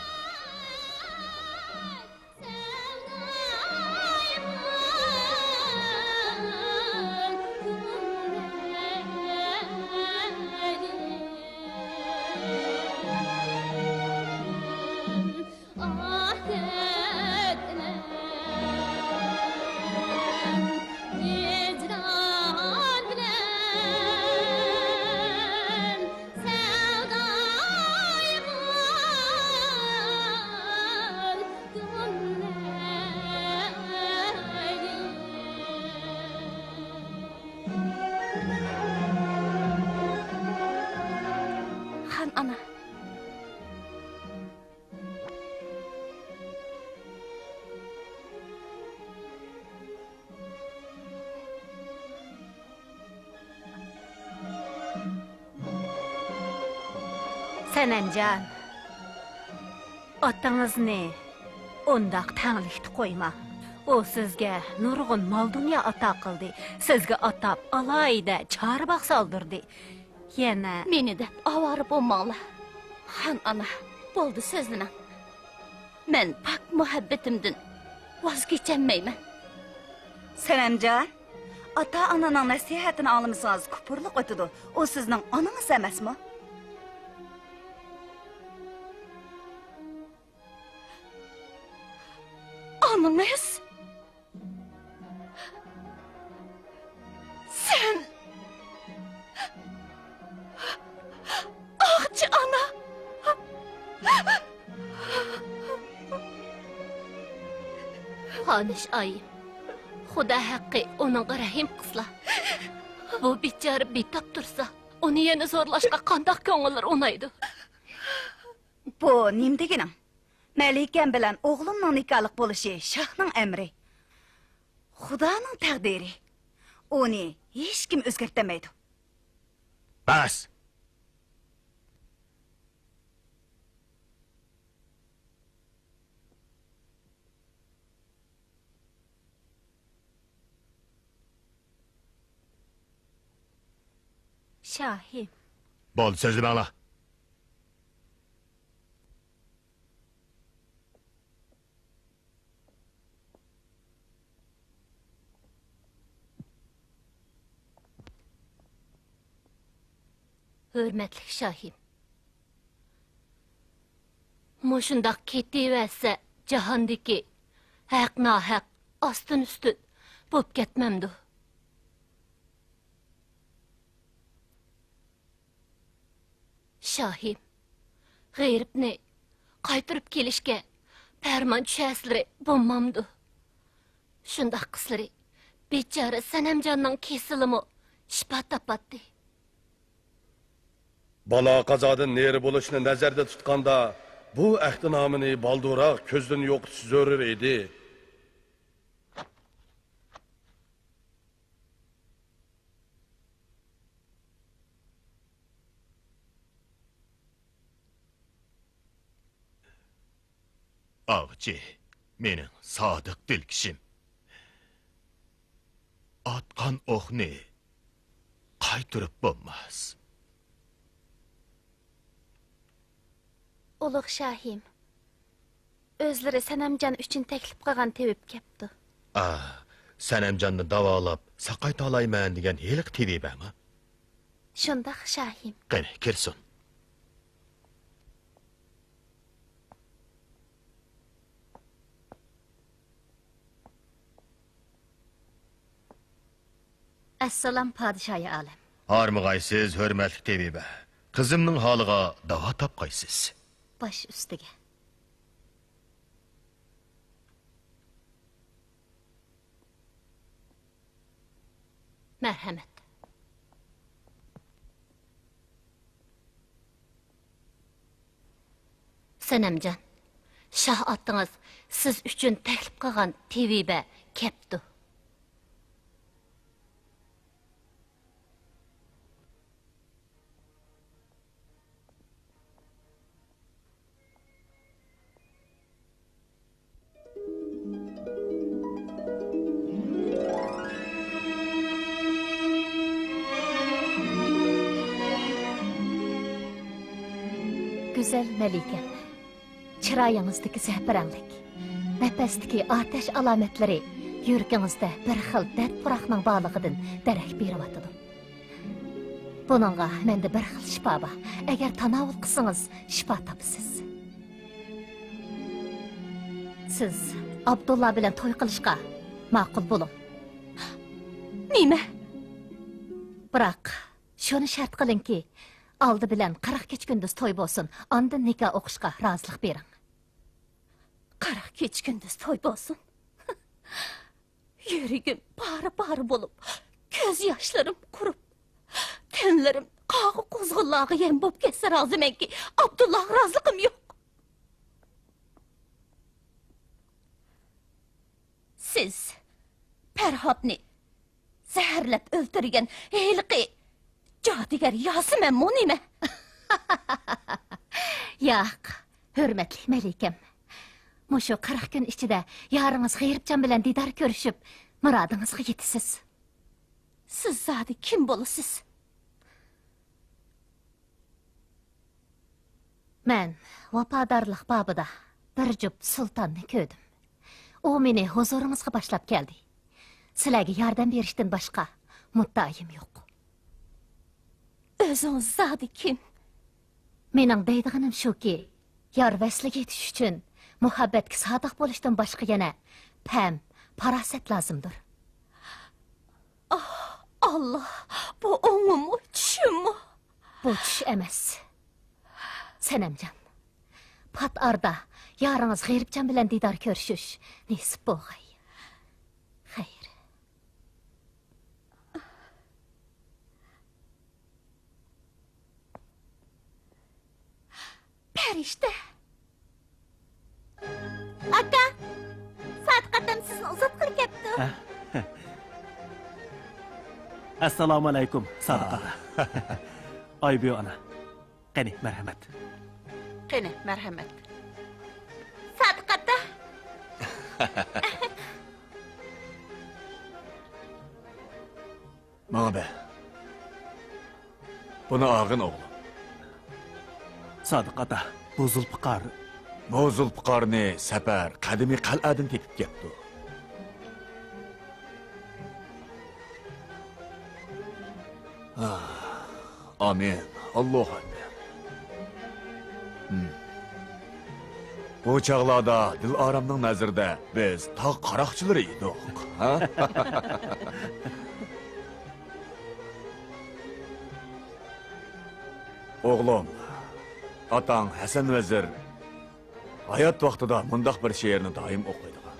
خان ئانا. سەنەمجان، ئاتىڭىزنى ئۇنداق تەڭلىكتە قويما. ئۇ سىزگە نۇرغۇن مال-دۇنيا ئاتا قىلدى، سىزگە ئاتاپ ئالاھىدە چارباغ سالدۇردى. يەنە مېنى دەپ ئاۋارە بولماڭلار. خان ئانا، بولدى، سۆزلىمەڭ. مەن پاك مۇھەببىتىمدىن ۋاز كېچەلمەيمەن. سەنەمجان، ئاتا-ئانىنىڭ نەسىھەتىنى ئاڭلىمىسىڭىز كۇپۇرلۇق ئۆتىدۇ. ئۇ سىزنىڭ ئانىڭىز ئەمەسمۇ؟ ئانىڭىز؟ سەن ئاغچى ئانا! خانىش ئايىم، خۇدا ھەققى ئۇنىڭغا رەھىم قىلسىلا. بۇ بىچارە بىتاپ تۇرسا، ئۇنى يەنە زورلاشقا قانداق كۆڭۈللىرى ئۇنايدۇ؟ بۇ نېمە دېگىنىڭ؟ مەلىكەم بىلەن ئوغلۇمنىڭ نىكاھلىق بولۇشى شاھنىڭ ئەمرى. خۇدانىڭ تەقدىرى. ئۇنى ھېچكىم ئۆزگەرتەلمەيدۇ. بەس! شاھىم. بولدى، سۆزلىمەڭلار. ھۆرمەتلىك شاھىم، مۇشۇنداق كېتىۋەرسە، جاھاندىكى ھەق-ناھەق، ئاستىن-ئۈستۈن بوپ كەتمەمدۇ؟ شاھىم، غېرىبنى قايتۇرۇپ كېلىشكە پەرمان چۈشەرسىلىرى بولمامدۇ؟ شۇنداق قىلسىلىرى، بىچارە سەنەمجاننىڭ كېسىلىمۇ شىپا تاپاتتى. بالا-قازادىن نېرى بولۇشنى نەزەردە تۇتقاندا، بۇ ئەھدىنامىنى بالدۇرراق كۆزدىن يوقىتىش زۆرۈر ئىدى. ئاغىچى، مېنىڭ سادىق دىلكىشىم. ئاتقان ئوقنى قايتۇرۇپ بولماس. ئۇلۇغ شاھىم، ئۆزلىرى سەنەمجان ئۈچۈن تەكلىپ قىلغان تېۋىپ كەپتۇ. ئا، سەنەمجاننى داۋالاپ ساقايتالايمەن دېگەن ھېلىقى تېۋىپمۇ؟ شۇنداق شاھىم. قېنى، كىرسۇن. ئەسسالام، پادىشاھى ئالەم. ھارمىغايسىز، ھۆرمەتلىك تېۋىبە. قىزىمنىڭ ھالىغا داۋا تاپقايسىز. باش ئۈستىگە. مەرھەمەت. سەنەمجان، شاھ ئاتىڭىز سىز ئۈچۈن تەكلىپ قىلغان تېۋىبە كەپتۇ. گۈزەل مەلىكەم، چىرايىڭىزدىكى زەپىرەڭلىك، نەپەستىكى ئاتەش ئالامەتلىرى يۈرىكىڭىزدە بىر خىل دەرد پۇراقنىڭ بارلىقىدىن دېرەك بېرىۋاتىدۇ. بۇنىڭغا مەندە بىر خىل شىپا بار. ئەگەر تاناۋۇل قىلسىڭىز، شىپا تاپىسىز. سىز ئابدۇللا بىلەن توي قىلىشقا ماقۇل بولۇڭ. نېمە؟ بىراق، شۇنى شەرت قىلىڭكى، ئالدى بىلەن قىرىق كېچە-كۈندۈز توي بولسۇن، ئاندىن نىكاھ ئوقۇشقا رازىلىق بېرىڭ. قىرىق كېچە-كۈندۈز توي بولسۇن. يۈرىكىم پارە-پارە بولۇپ، كۆز ياشلىرىم قۇرۇپ، تەنلىرىم قاغا-قۇزغۇنلارغا يەم بولۇپ كەتسە رازىمەنكى، ئابدۇللاغا رازىلىقىم يوق. سىز پەرھاتنى زەھەرلەپ ئۆلتۈرگەن ھېلىقى جادۇگەر ياسىمەنمۇ نېمە؟ ياق، ھۆرمەتلىك مەلىكەم. مۇشۇ قىرىق كۈن ئىچىدە يارىڭىز غېرىبجان بىلەن دىدار كۆرۈشۈپ، مۇرادىڭىزغا يېتىسىز. سىز زادى كىم بولىسىز؟ مەن ۋاپادارلىق بابىدا بىر جۈپ سۇلتاننى كۆردۈم. ئۇ مېنى ھۇزۇرىڭىزغا باشلاپ كەلدى. سىلەرگە ياردەم بېرىشتىن باشقا مۇددىئايىم يوق. ئۆزىڭىز زادى كىم؟ مېنىڭ دەيدىغىنىم شۇكى، يار ۋەسلىگە يېتىش ئۈچۈن مۇھەببەتكە سادىق بولۇشتىن باشقا يەنە پەم، پاراسەت لازىمدۇر. ئاھ، ئاللا، بۇ ئوڭۇممۇ، چۈشۈممۇ؟ بۇ چۈش ئەمەس. سەنەمجان، پات ئارىدا يارىڭىز غېرىبجان بىلەن دىدار كۆرۈشۈش نېسىپ بولغاي. خەير. پەرىشتە. ئاكا، سادىق ئاتام سىزنى ئۇزاتقىلى كەپتۇ. ئەسسالامۇ ئەلەيكۇم، سادىق ئاتا. ئايبۈ ئانا. قېنى، مەرھەمەت. قېنى، مەرھەمەت. سادىق ئاتا. ماڭا بەر. بۇنى ئاغىن ئوغلۇم. سادىق ئاتا، بۇ زۇلپىقار. بۇ زۇلپىقارنى سەپەر قەدىمىي قەلئەدىن تېپىپ كەپتۇ. ئاھ، ئامىن. ئاللاھۇ ئەكبەر. ھىم. بۇ چاغلاردا دىلئارامنىڭ نەزىرىدە بىز تاغ قاراقچىلىرى ئىدۇق، ھە؟ ئوغلۇم، ئاتاڭ ھەسەن ۋەزىر ھايات ۋاقتىدا مۇنداق بىر شېئىرنى دائىم ئوقۇيدىغان: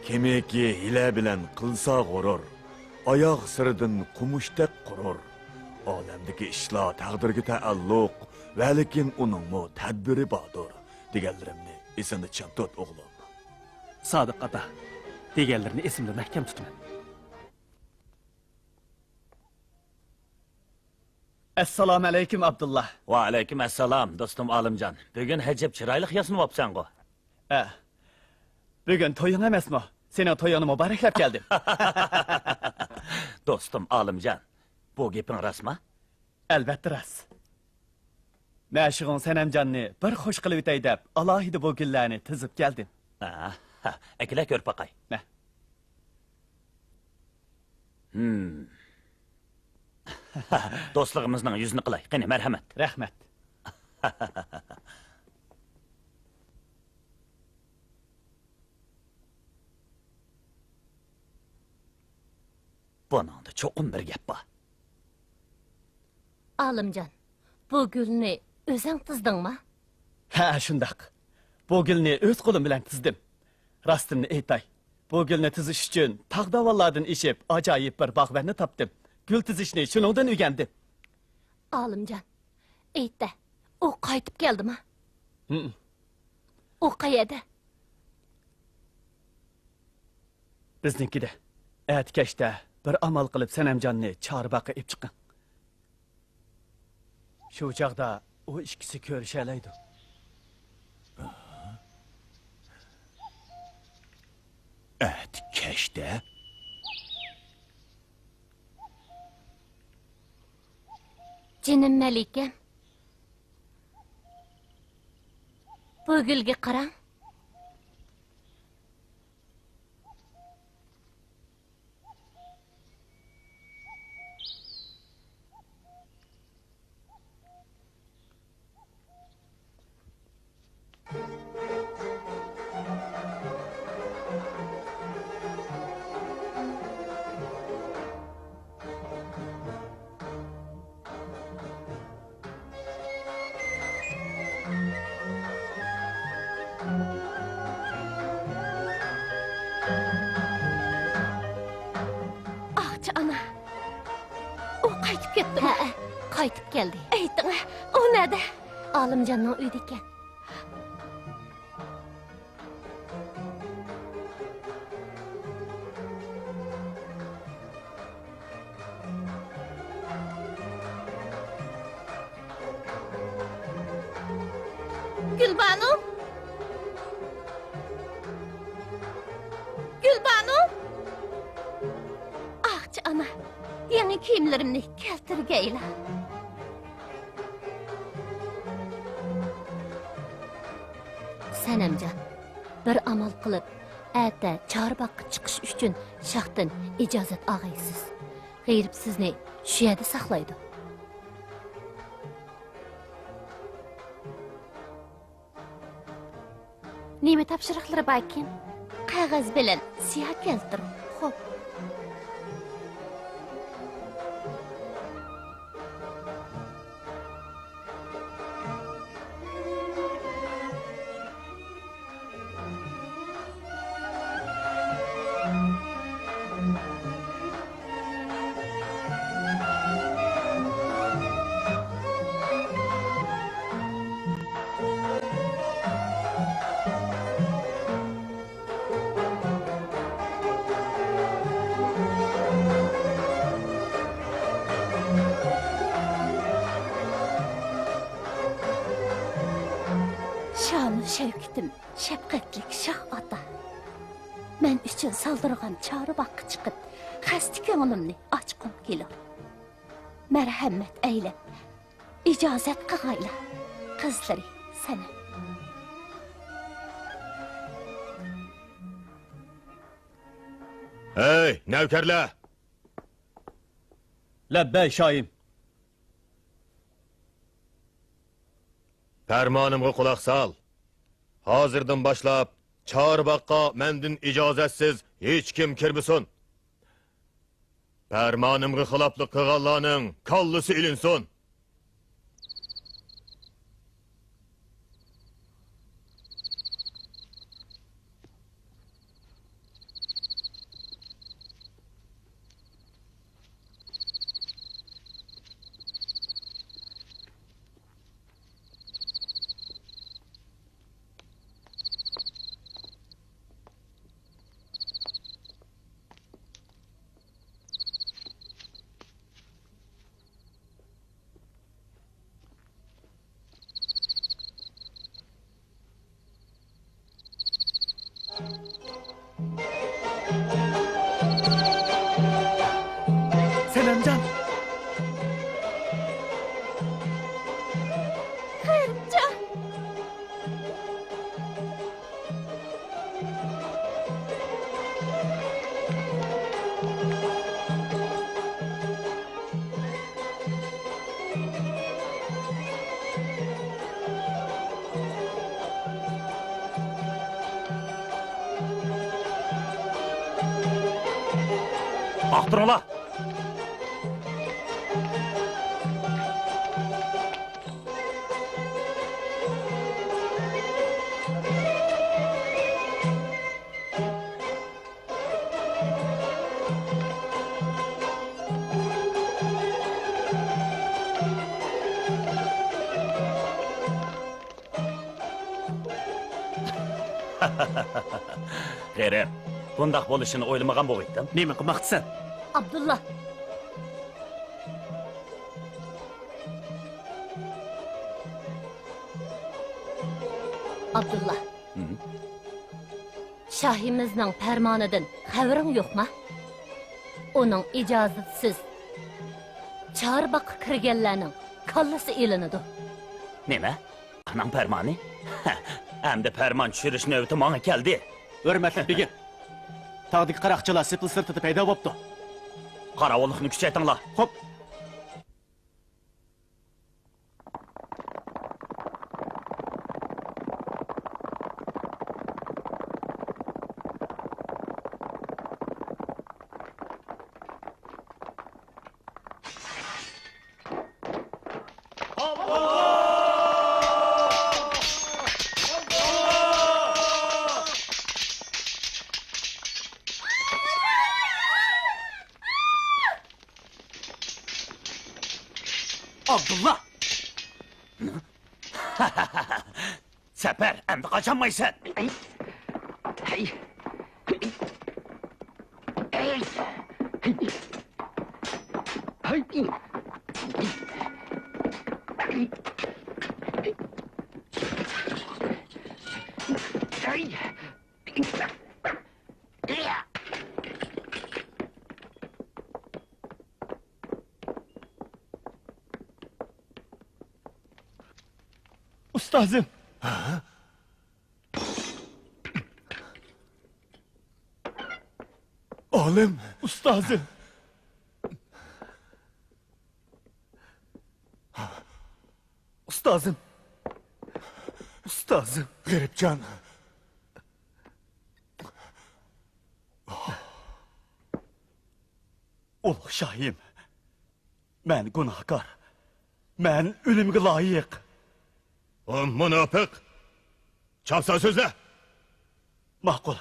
كىمكى ھىيلە بىلەن قىلسا غۇرۇر، ئاياغ سىرىدىن قومۇشتەك قۇرۇر. ئالەمدىكى ئىشلار تەقدىرگە تەئەللۇق، ۋەلىكىن ئۇنىڭمۇ تەدبىرى باردۇر، دېگەنلىرىمنى ئېسىڭدە چىڭ تۇت، ئوغلۇم. سادىق ئاتا، دېگەنلىرىنى ئېسىمدە مەھكەم تۇتىمەن. ئەسسالامۇئەلەيكۇم، ئابدۇللا. ۋەئەلەيكۇم ئەسسالام، دوستۇم ئالىمجان. بۈگۈن ئەجەب چىرايلىق ياسىنىۋاپسەنغۇ. ئە، بۈگۈن تويۇڭ ئەمەسمۇ؟ سېنىڭ تويۇڭنى مۇبارەكلەپ كەلدىم. دوستۇم ئالىمجان، بۇ گېپىڭ راستمۇ؟ ئەلۋەتتە راست. مەشۇقۇڭ سەنەمجاننى بىر خۇش قىلىۋېتەي دەپ، ئالاھىدە بۇ گۈللەرنى تىزىپ كەلدىم. ئاھا، ئەكېلە كۆرۈپ باقاي. مە. ھىم. دوستلۇقىمىزنىڭ يۈزىنى قىلاي. قېنى، مەرھەمەت. رەھمەت. بۇنىڭدا چوقۇم بىر گەپ بار. ئالىمجان، بۇ گۈلنى ئۆزۈڭ تىزدىڭما؟ ھە، شۇنداق. بۇ گۈلنى ئۆز قولۇم بىلەن تىزدىم. راستىمنى ئېيتاي، بۇ گۈلنى تىزىش ئۈچۈن تاغ-داۋانلاردىن ئېشىپ، ئاجايىپ بىر باغۋەننى تاپتىم. گۈل تىزىشنى شۇنىڭدىن ئۆگەندىم. ئالىمجان، ئېيت-دە، ئۇ قايتىپ كەلدىما؟ ھىم. ئۇ قەيەردە؟ بىزنىڭكىدە. ئەتە كەچتە بىر ئامال قىلىپ سەنەمجاننى چارباغقا ئېلىپ چىقىڭ. شۇ چاغدا ئۇ ئىككىسى كۆرۈشەلەيدۇ. ئەتە كەچتە؟ جېنىم مەلىكەم، بۇ گۈلگە قاراڭ. ئاقچى ئانا، ئۇ قايتىپ كەپتۇ. ھەئە، قايتىپ كەلدى. ئېيتىڭە، ئۇ نەدە؟ ئالىمجاننىڭ ئۆيىدىكەن. گۈلبانۇ! گۈلبانۇ! ئاقچى ئانا، يېڭى كىيىملىرىمنى كەلتۈرگەيلا. سەنەمجان، بىر ئامال قىلىپ، ئەتە چارباغقا چىقىش ئۈچۈن شاھتىن ئىجازەت ئاغايسىز. غېرىب سىزنى شۇ يەردە ساقلايدۇ. نېمە تاپشۇرۇقلىرى باركىن؟ قەغەز بىلەن سىياھ كەلتۈرۈڭ. خوپ. شانۇ شەۋكىتىم، شەپقەتلىك شاھ ئاتا! مەن ئۈچۈن سالدۇرغان چارباغقا چىقىپ، خەستە كۆڭلۈمنى ئاچقۇم كېلۇر. مەرھەمەت ئەيلەپ، ئىجازەت قىغايلا، قىزلىرى سەنەم. ھەي، نەۋكەرلەر! لەببەي، شاھىم. پەرمانىمغا قۇلاق سال. ھازىردىن باشلاپ چارباغقا مەندىن ئىجازەتسىز ھېچكىم كىرمىسۇن. پەرمانىمغا خىلاپلىق قىلغانلارنىڭ كاللىسى ئېلىنسۇن. سەنەمجان! غېرىبجان! ئاختۇرۇڭلار! غېرىب، بۇنداق بولۇشىنى ئويلىمىغان بولغىيتتىم. نېمە قىلماقچىسەن؟ ئابدۇللا! ئابدۇللا. ھىم؟ شاھىمىزنىڭ پەرمانىدىن خەۋىرىڭ يوقما؟ ئۇنىڭ ئىجازىتىسىز چارباغقا كىرگەنلەرنىڭ كاللىسى ئېلىنىدۇ. نېمە؟ ئاناڭ پەرمانى؟ ئەمدى پەرمان چۈشۈرۈش نۆۋىتى ماڭا كەلدى. ھۆرمەتلىك بېگىم، تاغدىكى قاراقچىلار سېپىل سىرتىدا پەيدا بوپتۇ. قاراۋۇللۇقنى كۈچەيتىڭلار. خوپ. ئابدۇللا! سەپەر، ئەمدى قاچالمايسەن! ئۇستازىم! ئالىم! ئۇستازىم! ئۇستازىم! ئۇستازىم! غېرىبجان! ئۇلۇغ شاھىم! مەن گۇناھكار. مەن ئۆلۈمگە لايىق. ئۇ مۇناپىق! چاپسان سۆزلە! ماقۇل.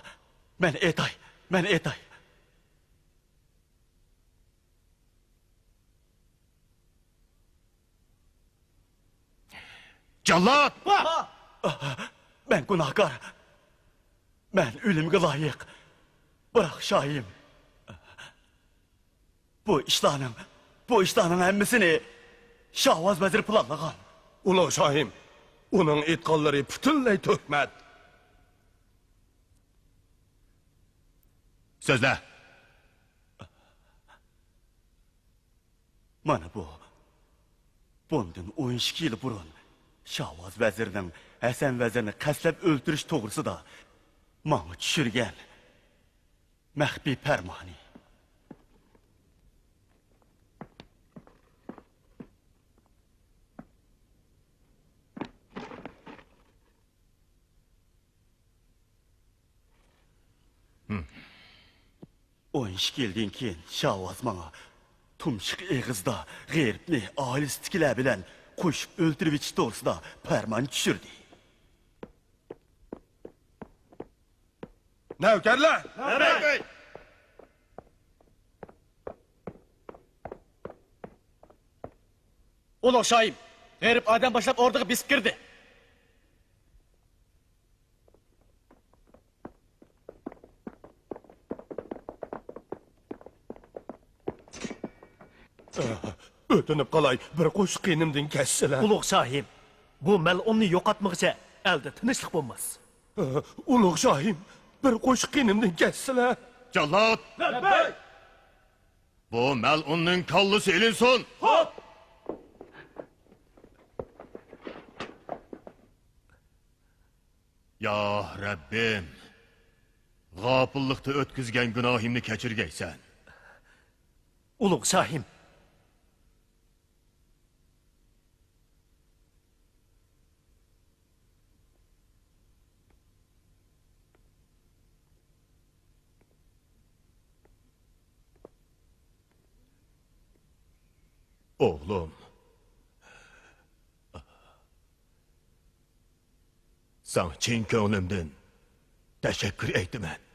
مەن ئېيتاي. مەن ئېيتاي. جاللات! مەن گۇناھكار. مەن ئۆلۈمگە لايىق. بىراق شاھىم، بۇ ئىشلارنىڭ، بۇ ئىشلارنىڭ ھەممىسىنى شاۋاز ۋەزىر پىلانلىغان. ئۇلۇغ شاھىم، ئۇنىڭ ئېيتقانلىرى پۈتۈنلەي تۆھمەت. سۆزلە. مانا بۇ، بۇندىن ئون ئىككى يىل بۇرۇن شاۋاز ۋەزىرنىڭ ھەسەن ۋەزىرنى قەستلەپ ئۆلتۈرۈش توغرىسىدا ماڭا چۈشۈرگەن مەخپىي پەرمانى. ئون ئىككى يىلدىن كېيىن شاۋاز ماڭا تۇمشۇق ئېغىزدا غېرىبنى ئائىلىسىدىكىلەر بىلەن قوشۇپ ئۆلتۈرۈۋېتىش توغرىسىدا پەرمان چۈشۈردى. نەۋكەرلەر! ئۇلۇغ شاھىم، غېرىب ئادەم باشلاپ ئوردىغا بېسىپ كىردى. ئۆتۈنۈپ قالاي، بىر قوشۇق قېنىمدىن كەچسىلە. ئۇلۇغ شاھىم، بۇ مەلئۇننى يوقاتمىغۇچە ئەلدە تىنچلىق بولماس. ئۇلۇغ شاھىم، بىر قوشۇق قېنىمدىن كەچسىلە. جاللات! لەببەي! بۇ مەلئۇننىڭ كاللىسى ئېلىنسۇن! خوپ! يا رەببىم، غاپىللىقتا ئۆتكۈزگەن گۇناھىمنى كەچۈرگەيسەن. ئۇلۇغ شاھىم! ئوغلۇم، ساڭا چىن كۆڭلۈمدىن تەشەككۈر ئېيتىمەن.